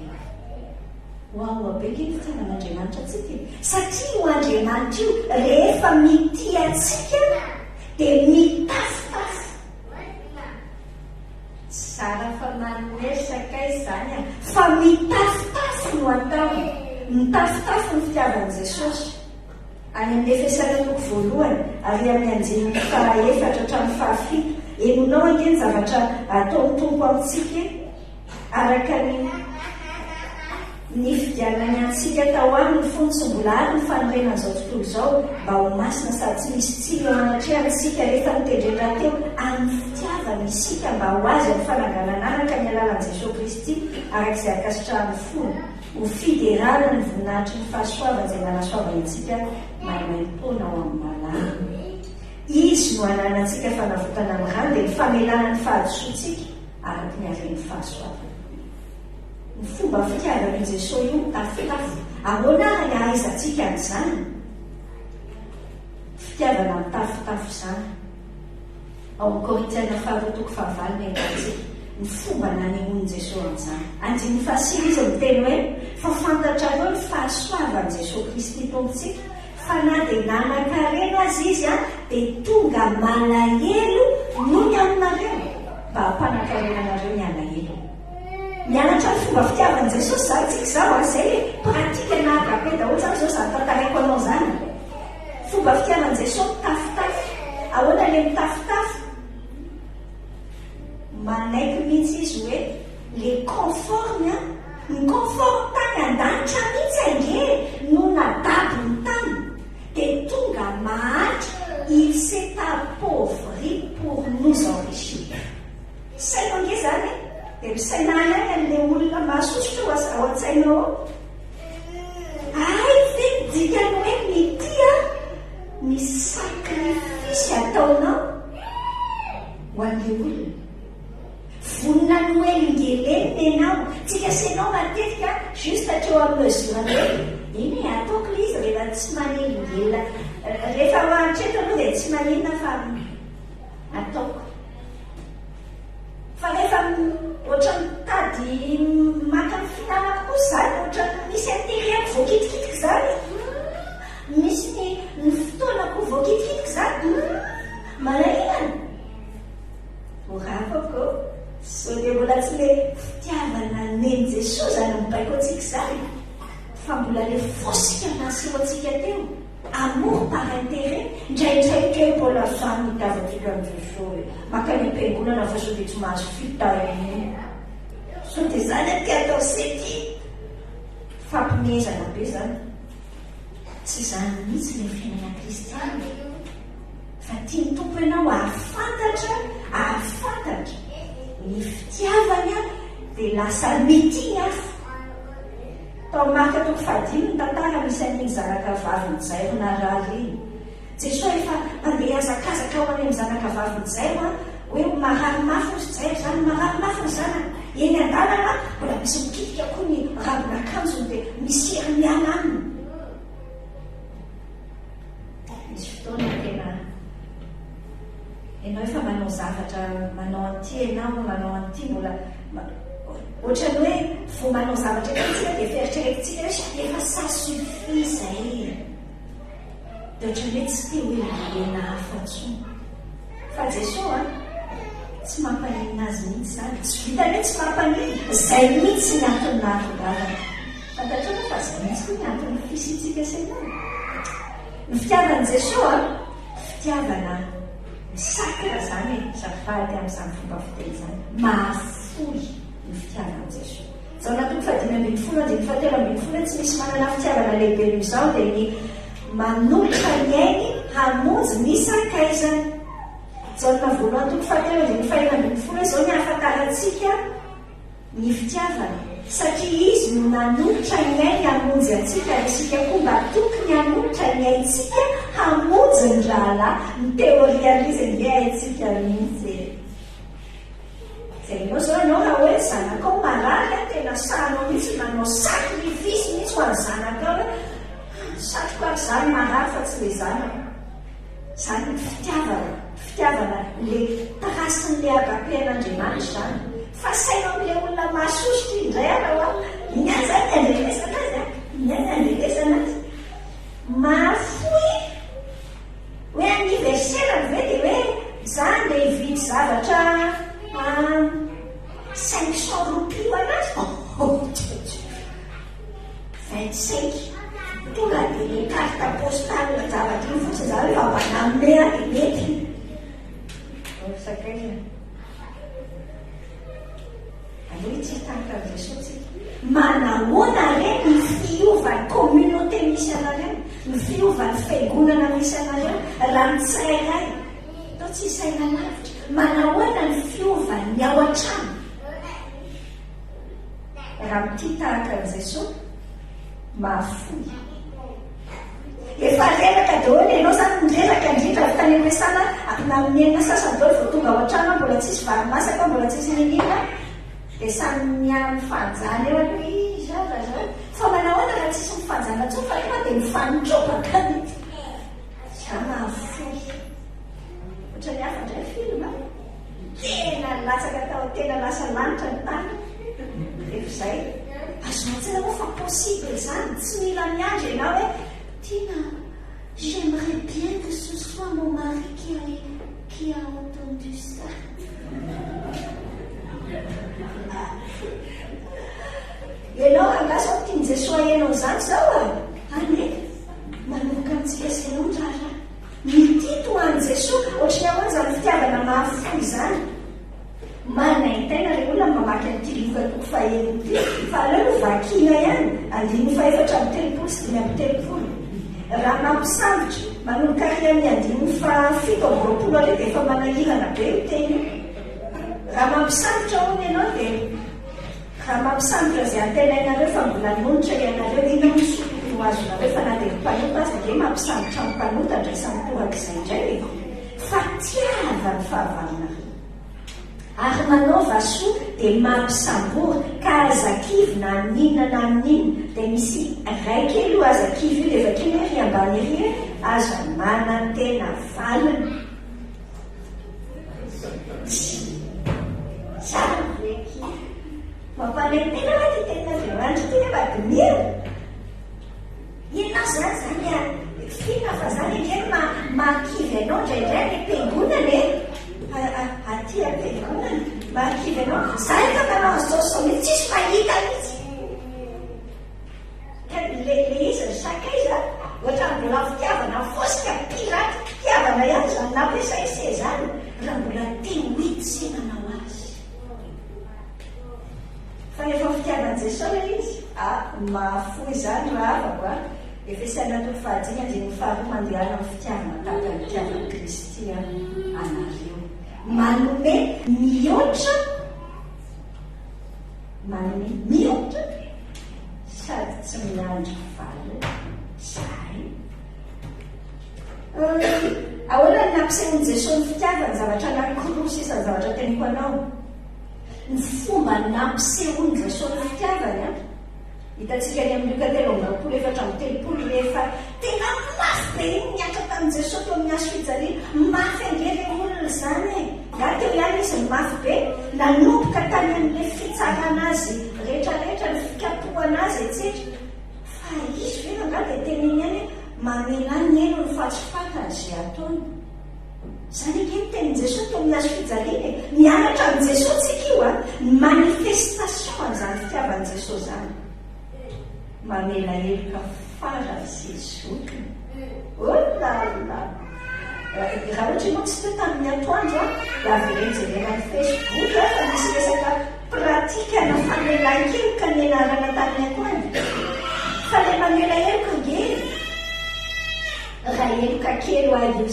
Waouh be nge ny fitiavan'Andriamanitra antsika e! Satria io Andriamanitra io rehefa mitia antsika dia mitafotafo. Tsy zara fa manome sakay izany an! Fa mitafotafo no ataony. Mitafotafo ny fitiavan'i Jesosy. Any amin'ny Efesiana toko voalohany, ary amin'ny andininy fahaefatra hatramin'ny fahafito. Henonao ange ny zavatra ataon'ny Tompo amintsika e! Araka ny nifidianany antsika tao aminy fony tsy mbola ary ny fanorenan'izao tontolo izao, mba ho masina sady tsy misy tsiny eo anatrehany isika, rehefa notendreny rahateo amin'ny fitiavany isika mba ho azy amin'ny fananganana anaka ny alalan'i Jesoa Kristy, araka izay ankasitrahan'ny fony, ho fiderana ny voninahitry ny fahasoavany izay nanasoavany antsika maimaimpoana ao amin'ny malala. Izy no ananantsika fanavotana amin'ny rany, dia ny famelana ny fahadisoantsika. araka ny haren'ny fahasoavany. Ny fomba fitiavan'io Jesoa io mitafotafo. Ahoana ary ny ahaizantsika an'izany? Fitiavana mitafotafo izany. Ao amin'ny Korintiana faharoa toko fahavalo no ahitantsika ny fomba nanehoan'i Jesoa an'izany. Andininy fahasivy izy miteny hoe, Fa fantatrareo ny fahasoavan'i Jesoa Kristy Tompontsika, Fa na dia nanan-karena aza izy dia tonga malahelo noho ny aminareo, mba hampanan-karena anareo ny alahelony. Mianatra ny fomba fitiavan'i Jesosy izany tsika izao an, izay le pratique na agape daholo izany izao izany tantaraiko anao izany. Fomba fitiavan'i Jesosy mitafotafo. Ahoana le mitafotafo? Manaiky mihitsy izy hoe le confort-ny an, ny confort tany an-danitra mihitsy ange no nadabony tany dia tonga mahantra, il s'est appauvri pour nous enrichir. Saino ange izany e! Dia misaina ihany an'ilay olona mahasosotra ao an-tsainao ao. Hay ve ny dikan'ny hoe mitia ny sacrifice ataonao ho an'ilay olona? Vonona ny ho elingelenina ianao. Tsika sy ianao matetika juste hatreo amin'ny mesure ny hoe eny e, ataoko ilay izy rehefa tsy manelingelina, rehefa hatreto aloha dia tsy maninona fa ataoko. Fa rehefa ohatran'ny mitady maka ny fihinanako kosa izany, ohatran'ny misy intérêt-ko voakitikitika izany, humm, misy ny ny fotoanako voakitikitika izany, humm, manahirana. Ho ravako ô! Sao dia mbola tsy le fitiavana nen'i Jesoa izany mibaiko antsika izany, fa mbola le fosika naseho antsika teo. Amour par intérêt, indraindray kely mbola zany ny itiavantsika an'i Jesoa e! Mankany am-piangonana fa sao dia tsy mahazo fitahiana. Sao dia zany aty atao seky? Fampimehezana be zany. Tsy izany mihitsy ilay fiainana kristiana. Fa tian'ny Tompo ianao hahafantatra, hahafantatra ny fitiavany dia lasa mitia ny hafa. Tao Marka toko fahadimy ny tantara misy an'iny zanaka vavin'i Jairo narary iny. Jesoa efa mandeha hihazakazaka ho any amin'ny zanaka vavin'i Jairo hoe marary mafy hozy Jairo izany, marary mafy ny zanany. Eny an-dalana mbola misy mikitika koa ny rangon'akanjony dia misy hery miala aminy. Misy fotoana tena ianao efa manao zavatra, manao an'ity ianao, manao an'ity mbola ohatran'ny hoe vao manao zavatra kely isika dia efa eritreretintsika hoe efa ça suffit izay. Dia ohatran'ny hoe tsy te ho elaelena hafa intsony. Fa Jesoa an, tsy mampaninona azy mihitsy izany. Tsy vitan'ny hoe tsy mampaninona, izay mihitsy ny antony nahatongavany. Fantatrao ve fa izay mihitsy koa ny anton'ny fisiantsika sy ianao? Ny fitiavan'i Jesoa an, fitiavana sacre izany e, azafady amin'izany fomba fiteny izany, mahafoy ny fitiavan'i Jesoa. Jaona toko fahadimy ambin'ny folo andininy fahatelo ambin'ny folo hoe tsy misy manana fitiavana lehibe noho izao dia ny manolotra ny ainy hamonjy ny sakaizany. Jaona voalohany toko fahatelo andininy fahenina ambin'ny folo hoe izao ny ahafantarantsika ny fitiavana satria izy no nanolotra ny ainy hamonjy antsika ary isika koa mba tokony hanolotra ny aintsika hamonjy ny rahalahy. Ny théorie an'izy ange haintsika mihitsy e. Jereo zao ianao raha hoe zanakao marary an, tena sahinao mihitsy ny manao sacrifice mihitsy ho an'ny zanakao hoe satriko ary za ny marary fa tsy le zanako. Zany ny fitiavana, fitiavana le trace-n'le agape an'Andriamanitra zany. Fa saino amle olona mahasosotra iny indray ara hoa, ny ahy zany ny andrenesana azy an, ny ahy ny andrenesana azy. Mahafoy Hoe anniversaire-ny ve dia hoe za andeha hividy zavatra 500 roupies ho anazy? Oh Dieu! 25. Tonga dia le carte postale zavatra iny fotsiny za hoe mba nanome ahy dia mety. Ry sakaiza. Aleo tsy hitahaka an'i Jesoa tsika. Manahoana re ny fiovan'ny communauté misy anareo, ny fiovan'ny fiangonana misy anareo raha ny tsirairay atao tsy hisaina lavitra. Manahoana ny fiovan'ny ao an-trano raha mitia tahaka an'i Jesoa? Mahafoy. Efa reraka daholo ianao zany ny reraka indrindra avy tany am-piasana na amin'ny enina sasany daholo vao tonga ao an-trano aho mbola tsisy vary masaka mbola tsisy n'inon'inona dia samy miha-mifanjana eo aloha iza ra zao fa manahoana raha tsisy mifanjana intsony fa tonga dia mifanitropaka mihitsy za mahafoy ohatran'ny hafa indray film a Tena latsaka tao tena lasa lanitra ny tany rehefa izay. Azonao an-tsaina moa fa possible izany, tsy mila miandry ianao hoe Tiana, j'aimerais bien que ce soit mon mari qui a qui a entendu ça. Ianao rangahy sao tian'i Jesoa heno an'izany izao a! Allez, manomboka amintsika sy ianao ny raharaha. Mitia toa an'i Jesoa, ohatry ny ahoana izany fitiavana mahafoy izany? Manaintaina re olona ny mamaky an'ity Lioka toko fahenina ity, fa aleo aloha vakiana ihany, andininy faha-34 sy 35. Raha mampisambotra, manomboka ary amin'ny andininy faha-27 ary dia efa manahirana be io teny io. Raha mampisambotra hono ianao dia. Raha mampisambotra izay antenainareo fa mbola nonitra ianareo, inona moa ny soa tokony ho azonareo fa na dia ny mpanota aza ange mampisambotra ny mpanota andraisany torak'izay indray e! Fa tiava ny fahavalonareo. Ary manaova soa dia mampisambora ka aza kivy na amin'inona na amin'inona. Dia misy iray kely io aza kivy io dia vakina ery ambany ery hoe aza manantena valiny. Tsara ve akia? Mampanaintena va ity tenin'Andriamanitra ity nefa diniho? Inona izany izany a? F'inona fa izany ange no mahakivy anao indraindray any am-piangonana e? Aty am-piangonana, mahakivy anao. Za efa manao an'izao sy izao mihitsy, tsisy mahita mihitsy. Ka le le izy ry sakaiza, ohatran'ny mbola fitiavana. fitiavan'i Jesoa ilay izy? Ah, mahafoy izany rahavako a! Efesiana toko fahadimy andininy faharoa Mandehana amin'ny fitiavana tahaka ny nitiavan'i Kristy anareo. Manome mihoatra, manome mihoatra sady tsy miandry valiny izahay. Ahoana no nampisehoan'i Jesoa ny fitiavany? Zavatra anankiroa sisa ny zavatra teniko anao. Ny fomba nampisehoan'i Jesoa ny fitiavany an, hitantsika any amin'ny Lioka 23 34 rehefa tena mafy be iny niatra tamin'i Jesoa teo amin'ny hazo fijaliana. Mafy ange re olona izany e! Nga teo ihany izy no mafy be? Nanomboka tany amin'ilay fitsarana azy rehetrarehetra, ny fikapohana azy etsetra. Fa izy ve rangahy dia teneno ihany hoe mamelà ny helony fa tsy fantany izay ataony. Izany ange ny tenin'i Jesoa teo amin'ny hazo fijaliana e! Mianatra amin'i Jesoa tsika io a! Ny manifestation an'izany fitiavan'i Jesoa izany. Mamela heloka faran'izay zokiny. Oh là là! Raha ohatra ianao tsy teo tamin'ny atoandro a, dia avereno jerena amin'ny Facebook a, fa misy resaka pratique ana famelan-keloka nianarana tamin'ny atoandro. Fa ilay mamela heloka ange e! Raha heloka kely hoa io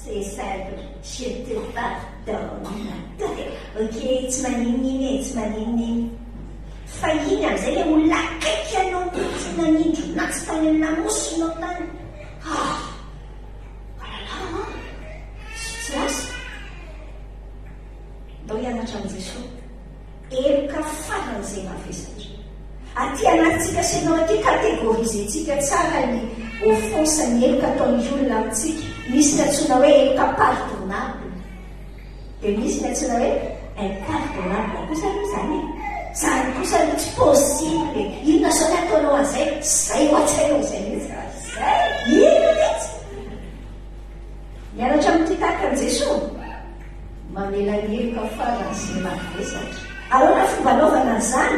c'est simple, je te pardonne. Tonga dia ok, tsy maninona iny e, tsy maninona iny. Fa iny amin'izay ilay olona akaiky anao mihitsy nanindrona atsy tany amin'ny lamosinao tany. Ah! Alala an! Tsy lasa. Ndao hianatra amin'i Jesoa. Heloka faran'izay mavesatra. Aty anatintsika sy ianao aty, categoriser-tsika tsara ny offense, ny heloka ataon'ny olona amintsika. Misy ny antsoina hoe heloka pardonnable. Dia misy ny antsoina hoe impardonnable kosa aloha izany e. Izany kosa aloha tsy possible e. Inona izao ny ataonao an'izay? Izay ho an-tsainao izay mihitsy ka. Izay! Inona mihitsy? Mianatra amin'ity tahaka an'i Jesoa? Mamela ny heloka faran'izay mavesatra. Ahoana ny fomba anaovana an'izany?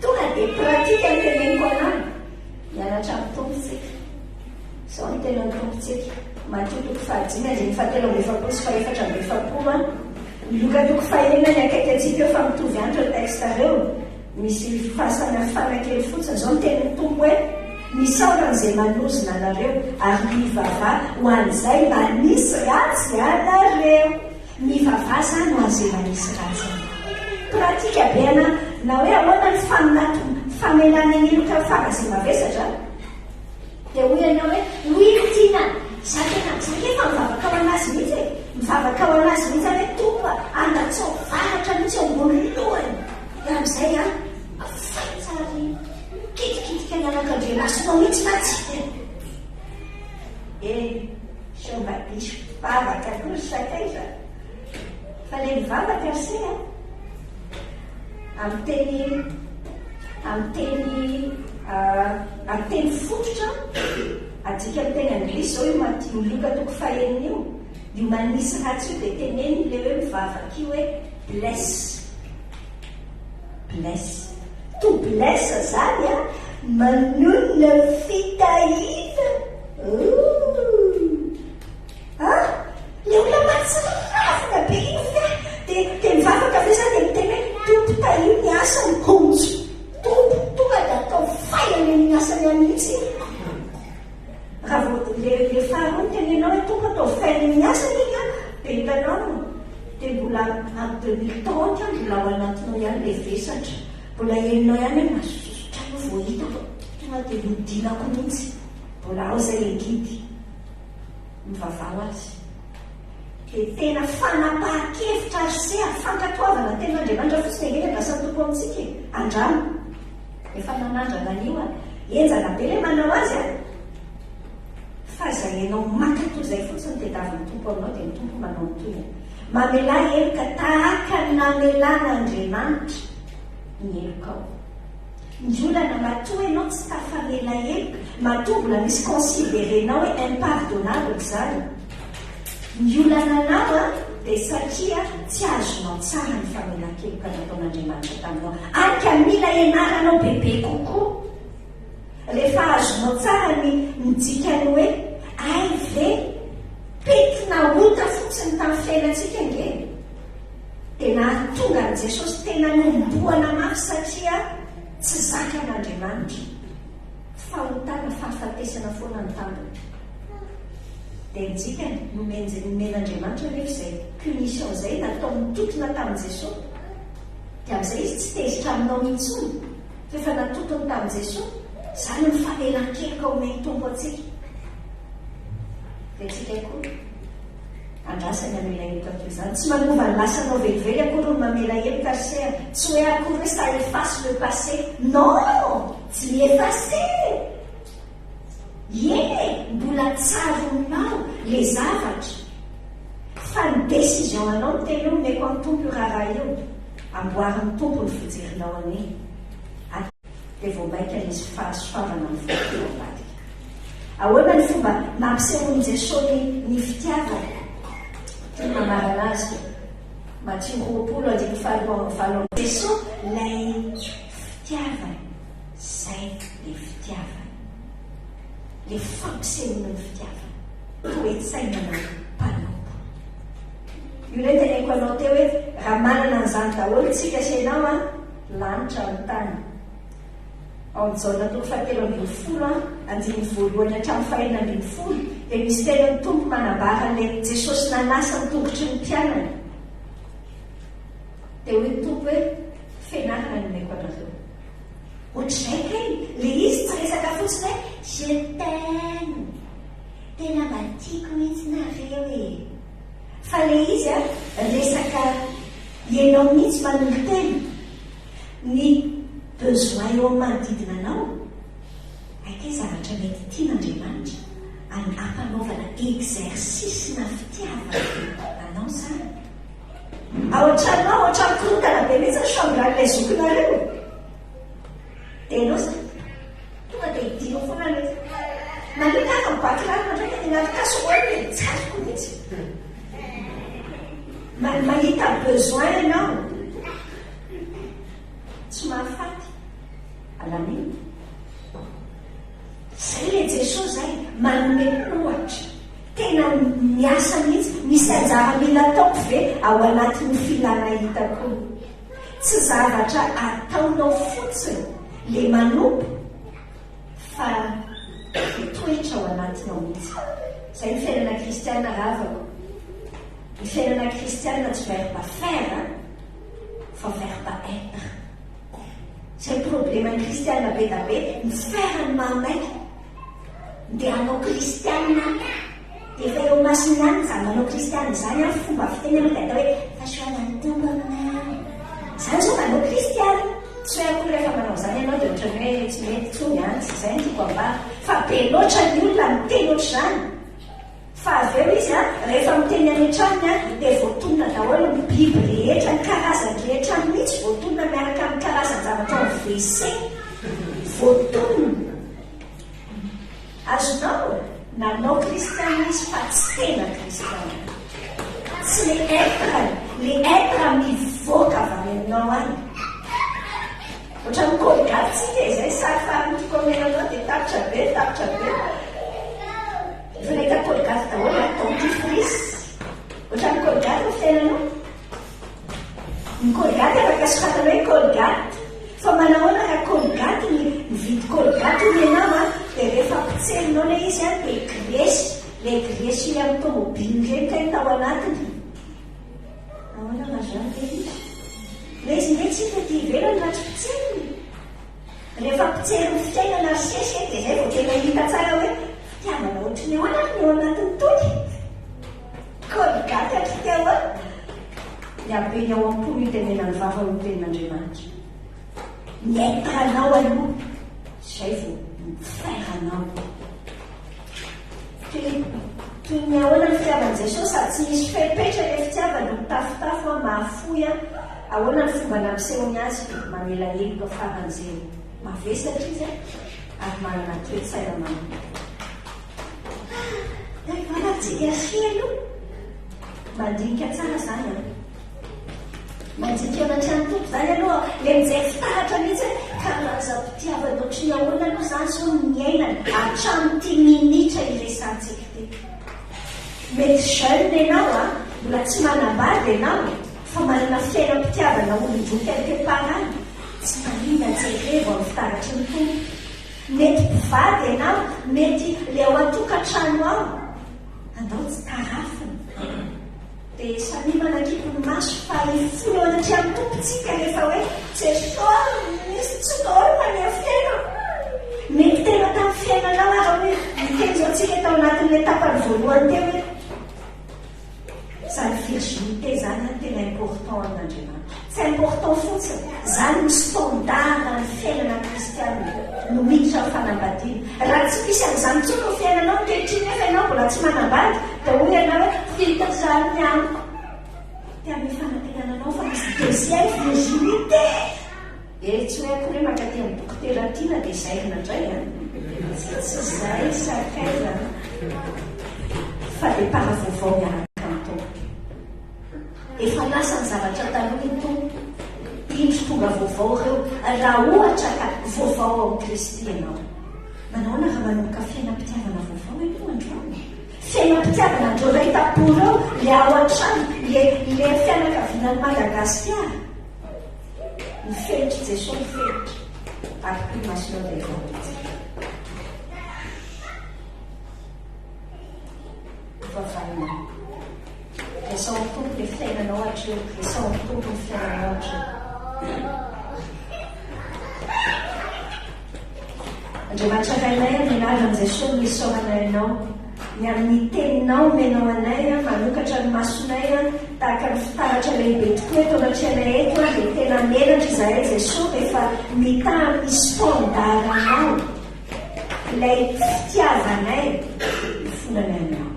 Tonga dia pratique no teneniko anao. Mianatra amin'ny Tompo tsika. Izao no tenin'ny Tompo tsika. Matio toko fahadimy andininy fahatelo amby efapolo sy fahefatra amby efapolo an. Lioka toko fahenina ny akaiky antsika eo fa mitovy ihany ireo texte ireo. Misy fahasamihafana kely fotsiny. Izao no tenin'ny Tompo hoe, Misaora an'izay manozona anareo, ary mivavaha ho an'izay manisy ratsy anareo. Mivavaha izany ho an'izay manisy ratsy anao. Pratique be ana na hoe ahoana ny faminato famelana ny heloka faran'izay mavesatra. Dia hoy ianao hoe, oui ry Tiana, za tena, za nge efa mivavaka ho an'azy mihitsy e! Mivavaka ho an'azy mihitsy aho hoe Tompo a, andatsao varatra mihitsy eo ambony lohany. Dia amin'izay an, fay tsara iny. Kitikitika ny anakandriamasonao mihitsy mantsy. Eny, sao mba diso vavaka koa ry sakaiza. Fa ilay mivavaka ry se an, amin'ny teny, amin'ny teny, amin'ny teny fototra, adika amin'ny teny anglisy izao io Matio Lioka toko fahenina io, io manisy ratsy io dia teneniny ilay hoe mivavaka io hoe bless. Bless. To bless zany an, manonona fitahiana. Ooh. Ah! Le olona mahatsiravina be iny ve dia dia mivavaka ve za dia miteny hoe Tompo tahio ny asany honjo. Tompo tonga dia atao fay any amin'ny asany any mihitsy iny. Raha vao le le faharoa no tenenao hoe Tompo atao fay any amin'ny asany iny an, dia hitanao dia mbola amin'ny 2030 an mbola ao anatinao ihany le vesatra. Mbola henonao ihany hoe masosotra aloha vao hitako tonga dia nodinako mihitsy. Mbola ao izay le ngidy. Mivavaha ho azy. Dia tena fanapahan-kevitra ary se ary fankatoavana ny tenin'Andriamanitra fotsiny ange ny andrasan'ny Tompo amintsika e! Andramo. Efa nanandrana an'io aho. Henjana be ilay manao azy an! Fa izay ianao mankatò izay fotsiny no tediavin'ny Tompo aminao dia ny Tompo manao ny tohiny. Mamelà heloka tahaka ny namelan'Andriamanitra ny helokao. Ny olana matoa ianao tsy tafamela heloka, matoa mbola misy considerer-nao hoe impardonnable izany, ny olana anao an dia satria tsy azonao tsara ny famelan-keloka nataon'Andriamanitra taminao. Any ka mila ianaranao bebe kokoa. Rehefa azonao tsara ny ny dikan'ny hoe hay ve pentina ota fotsiny tamin'ny fiainantsika ange e! Dia nahatonga an'i Jesosy tena nohomboana mafy satria tsy. mizaka an'Andriamanitra. Fahotana, fahafatesana foana ny tambiny. Dia ny dikany, nomen'Andriamanitra anefa izay punition izay nataony nitotona tamin'i Jesoa. Dia amin'izay izy tsy tezitra aminao intsony fa efa natotony tamin'i Jesoa. Izany ny famelan-keloka omen'ny Tompo antsika. Dia antsika koa, andrasany hamela heloka toy izany. Tsy manova ny lasanao velively akory ny mamela heloka ry se a! Tsy hoe akory hoe ça efface le passé. Non! Tsy mi-effacer! Eny e, mbola tsaronao le zavatra fa ny décision anao miteny hoe omeko an'i Tompo io raharaha io, amboarin'ny Tompo ny fijerinao anie ary dia vao maika nisy fahasoavana nivoaka teo ambadika. Ahoana ny fomba nampisehoan'i Jesosy ny fitiavany? Toy ny mamarana azy, Matio 20 andininy faharoa amby. Jesosy ilay fitiavany. Zay le fitiavana. Le fampisehoana ny fitiavana. Toe-tsaina na mpanompo. Io ilay teneniko anao teo hoe raha manana an'izany daholo tsika sy ianao an, lanitra ny tany. Ao amin'ny Jaona toko fahatelo 13 an, andininy voalohany hatramin'ny fahenina 16 dia misy tenin'ny Tompo manambara an'ilay Jesosy nanasa ny tongotry ny mpianany. Dia hoy ny Tompo hoe fianarana no omeko anareo. Ohatr'izay kay le izy tsy resaka fotsiny hoe je t'aime, tena mba tiako mihitsy nareo e! Fa le izy a resaka ianao mihitsy manolo-tena, ny besoin eo amin'ny manodidina anao, hay kay zavatra mety tian'Andriamanitra any ampanaovana exercice-na fitiavana anao zany. Ao an-tranonao, ao an-trano korontana be mihitsy ny chambre an'ilay zokinareo. Dia ianao izany, tonga dia idiro foana ilay izy. Manina aho fa mibaky rano indray any anaty casserole e, tsy azoko mihitsy. Mahita besoin ianao. Tsy mahafaty. Alamino. Zay le Jesoa zay, manome ohatra. Tena miasa mihitsy. Misy anjara mila ataoko ve ao anatin'io filana hitako io? Tsy zavatra ataonao fotsiny le manompo fa mitoetra ao anatinao mihitsy. Zay ny fiainana kristiana ravako. Ny fiainana kristiana tsy verbe faire fa verbe être. Zay probleman'ny kristiana be da be, ny faire no mahamaika. Dia hanao kristiana dia efa eo imasony ihany izany manao kristiana izany an, fomba fiteny aloha dia atao hoe fahasoavan'ny Tompo aminao. Izany izao manao kristiana. Tsy hoe akory rehefa manao izany ianao dia ohatran'ny hoe tsy mety intsony an, tsy izay no tiako ambara. Fa be loatra ny olona miteny ohatr'izany. Fa avy eo izy an, rehefa miteny any an-tranony an, dia voatonona daholo ny biby rehetra, ny karazany rehetra mihitsy voatonona miaraka amin'ny karazan-javatra ao amin'ny WC. Voatonona. Azonao? Nanao kristiana izy fa tsy tena kristiana. Tsy le être-ny, le être mivoaka avy any aminao any. Ohatran'ny colgate tsika e, zay sary farany tiako omena anao dia tapitra be, tapitra be. Efa nahita colgate daholo an, dentifrice. Ohatran'ny colgate ny fiainanao. Ny colgate afaka soratana hoe colgate. Fa manahoana raha colgate ny mividy colgate hono ianao an, dia rehefa potserinao ilay izy an, dia graisse, ilay graisse ilay amin'ny tomobile ireny kay no tao anatiny. Ahoana raha izany ilay izy? Ilay izy nge tsy hita ety ivelany raha tsy potserina. Rehefa mpitsery ny fiainana ry sesy e, dia izay vao tena hita tsara hoe fitiavana ohatry ny ahoana ary ny ao anatin'ny tony. Colgate hatry teo an! Ny habeny ao am-po no itenenan'ny vava hoy ny tenin'Andriamanitra. Ny être anao aloha, izay vao ny faire anao. Toy toy ny ahoana ny fitiavan'i Jesosy sady tsy misy fepetra ilay fitiavany no mitafotafo an, mahafoy an, ahoana ny fomba nampisehoany azy mamela heloka faran'izay mavesatra izy an, ary manana toe-tsaina manompo. Ah, vavatsika sy aloha. Mandinika tsara zany an. Mandinika eo anatrehan'ny Tompo zany aloha, le mijery fitaratra mihitsy hoe karazam-pitiavana ohatry ny ahoana aloha zany zao no niainana hatramin'ity minitra iresahantsika ity. Mety jeune ianao an, mbola tsy manambady ianao fa manana fiainam-pitiavana olon-droa quelque part any, tsy maninona jerevo amin'ny fitaratra. Mety mpivady ianao, mety le ao an-tokantrano ao. Andao tsy tarafina. Dia samia manakipy ny maso fa hifona eo anatrehan'ny Tompo tsika rehefa hoe Jesosy misy tsy norme ny eo fiainako. Mety tena tamin'ny fiainanao ary hoe niteny izao tsika tao anatin'ilay tapany voalohany teo hoe Zany virginité zany an tena important amin'Andriamanitra. Tsy important fotsiny, zany no standard ny fiainana kristianina, no miditra amin'ny fanambadiana. Raha tsy misy an'izany intsony ny fiainanao ankehitriny nefa ianao mbola tsy manambady dia hoy ianao hoe vita izany ny amiko. Te hanome fanantenana anao fa misy deuxième virginité. Eh tsy hoe akory hoe mankaty amin'ny dokotera tiana dia zairina indray an! Tsy izay sakaiza an! Fa dia para vaovao miaraka amin'ny Tompo. Efa lasa ny zavatra taloha ny Tompo, indro tonga vaovao ireo, raha ohatra ka vaovao ao amin'i Kristy ianao. Manahoana raha manomboka fiainam-pitiavana vaovao ianao androany? Fiainam-pitiavana andreo iray tam-po ireo, le ao an-trano, le le fianakaviana any Madagasikara. Ny fenitr'i Jesoa ny fenitra ary koa ny masonao dia efa mihetsika. Vavahina. Resaho amin'ny Tompo ilay fiainanao hatreo. Resaho amin'ny Tompo ny fiainanao hatreo. Andriamanitra Rainay, amin'ny anaran'i Jesoa no isaoranay Anao. Ny amin'ny Teninao omenao anay, manokatra ny masonay, tahaka ny fitaratra lehibe tokoa eto anatrehanay eto, dia tena menatra izahay Jesoa rehefa mitaha amin'ny standard-nao ilay fitiavanay, ifonanay Aminao.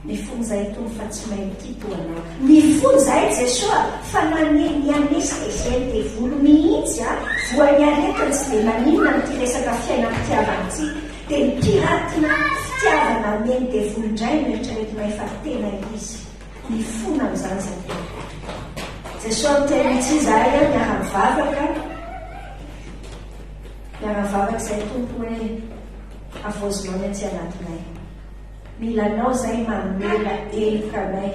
Mifona izahay Tompo fa tsy mahay mitia toa Anao. Mifona izahay Jesoa fa na ny ny anesthésie ny devoly mihitsy a, voan'ny aretina tsy dia maninona amin'ity resaka fiainam-pitiavana ity. Dia ny piratina fitiavana omen'ny devoly indray no eritreretinay fa tena izy. Mifona amin'izany izahay Tompo. Jesoa miteny mihitsy izahay a, miara-mivavaka, miara-mivavaka izahay Tompo hoe havaozinao ny aty anatinay. Mila anao zay mamela heloka anay.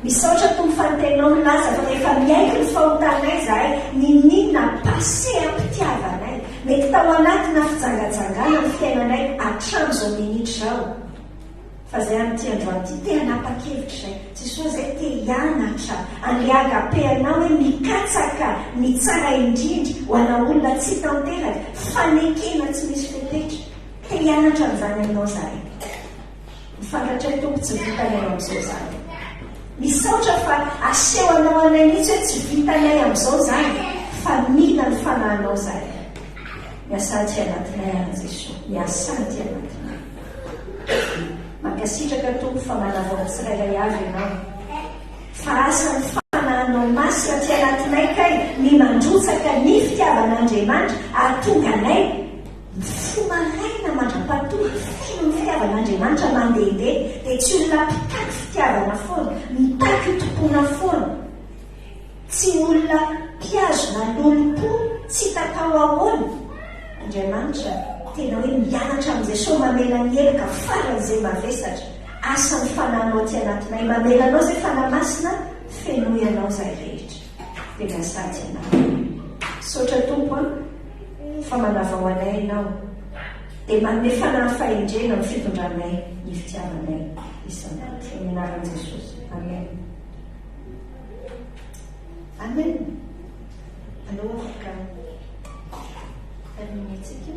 Misaotra Tompo fa ny teninao milaza fa rehefa miaiky ny fahotanay zahay niniana passé ampitiavanay. Mety tao anatina fijangajangana ny fiainanay hatramizao minitra izao. Fa zay amin'ity androany ity te hanapa-kevitra izay. Jesoa zay te hianatra anle agape anao hoe mikatsaka ny tsara indrindra ho ana olona tsy tanteraka, fanekena tsy misy fepetra. Te hianatra an'izany aminao zahay. Ny fantatray Tompo tsy vitanay amin'izao izany. Misaotra fa asehonao anay mihitsy hoe tsy vitanay amin'izao izany fa mila ny fanahinao zahay. Miasà aty anatinay ary Jesoa. Miasà aty anatinay. Mankasitraka Tompo fa manavao ny tsirairay avy Ianao. Fa asan'ny fanahinao masina aty anatinay kay ny mandrotsaka ny fitiavan'Andriamanitra ahatonga anay Mifoha maraina mandra-patory feno ny fitiavan'Andriamanitra mandehandeha dia tsy olona mpitaky fitiavana foana, mitaky hotompoina foana, tsy olona mpihazona lolompo tsy hita tao ahoana. Andriamanitra tena hoe mianatra amin'i Jesoa mamela ny heloka faran'izay mavesatra. Asan'ny Fanahinao aty anatinay. Mamela anao izay Fanahy Masina, fenoy anao izahay rehetra. Dia miasa aty anatinay. Misaotra Tompo a. Fa manavao anay Ianao, dia manome fanahy fahendrena amin'ny fitondranay ny fitiavanay isan'andro. Amin'ny anaran'i Jesosy. Amen. Amen. Aleo afaka terminer-tsika.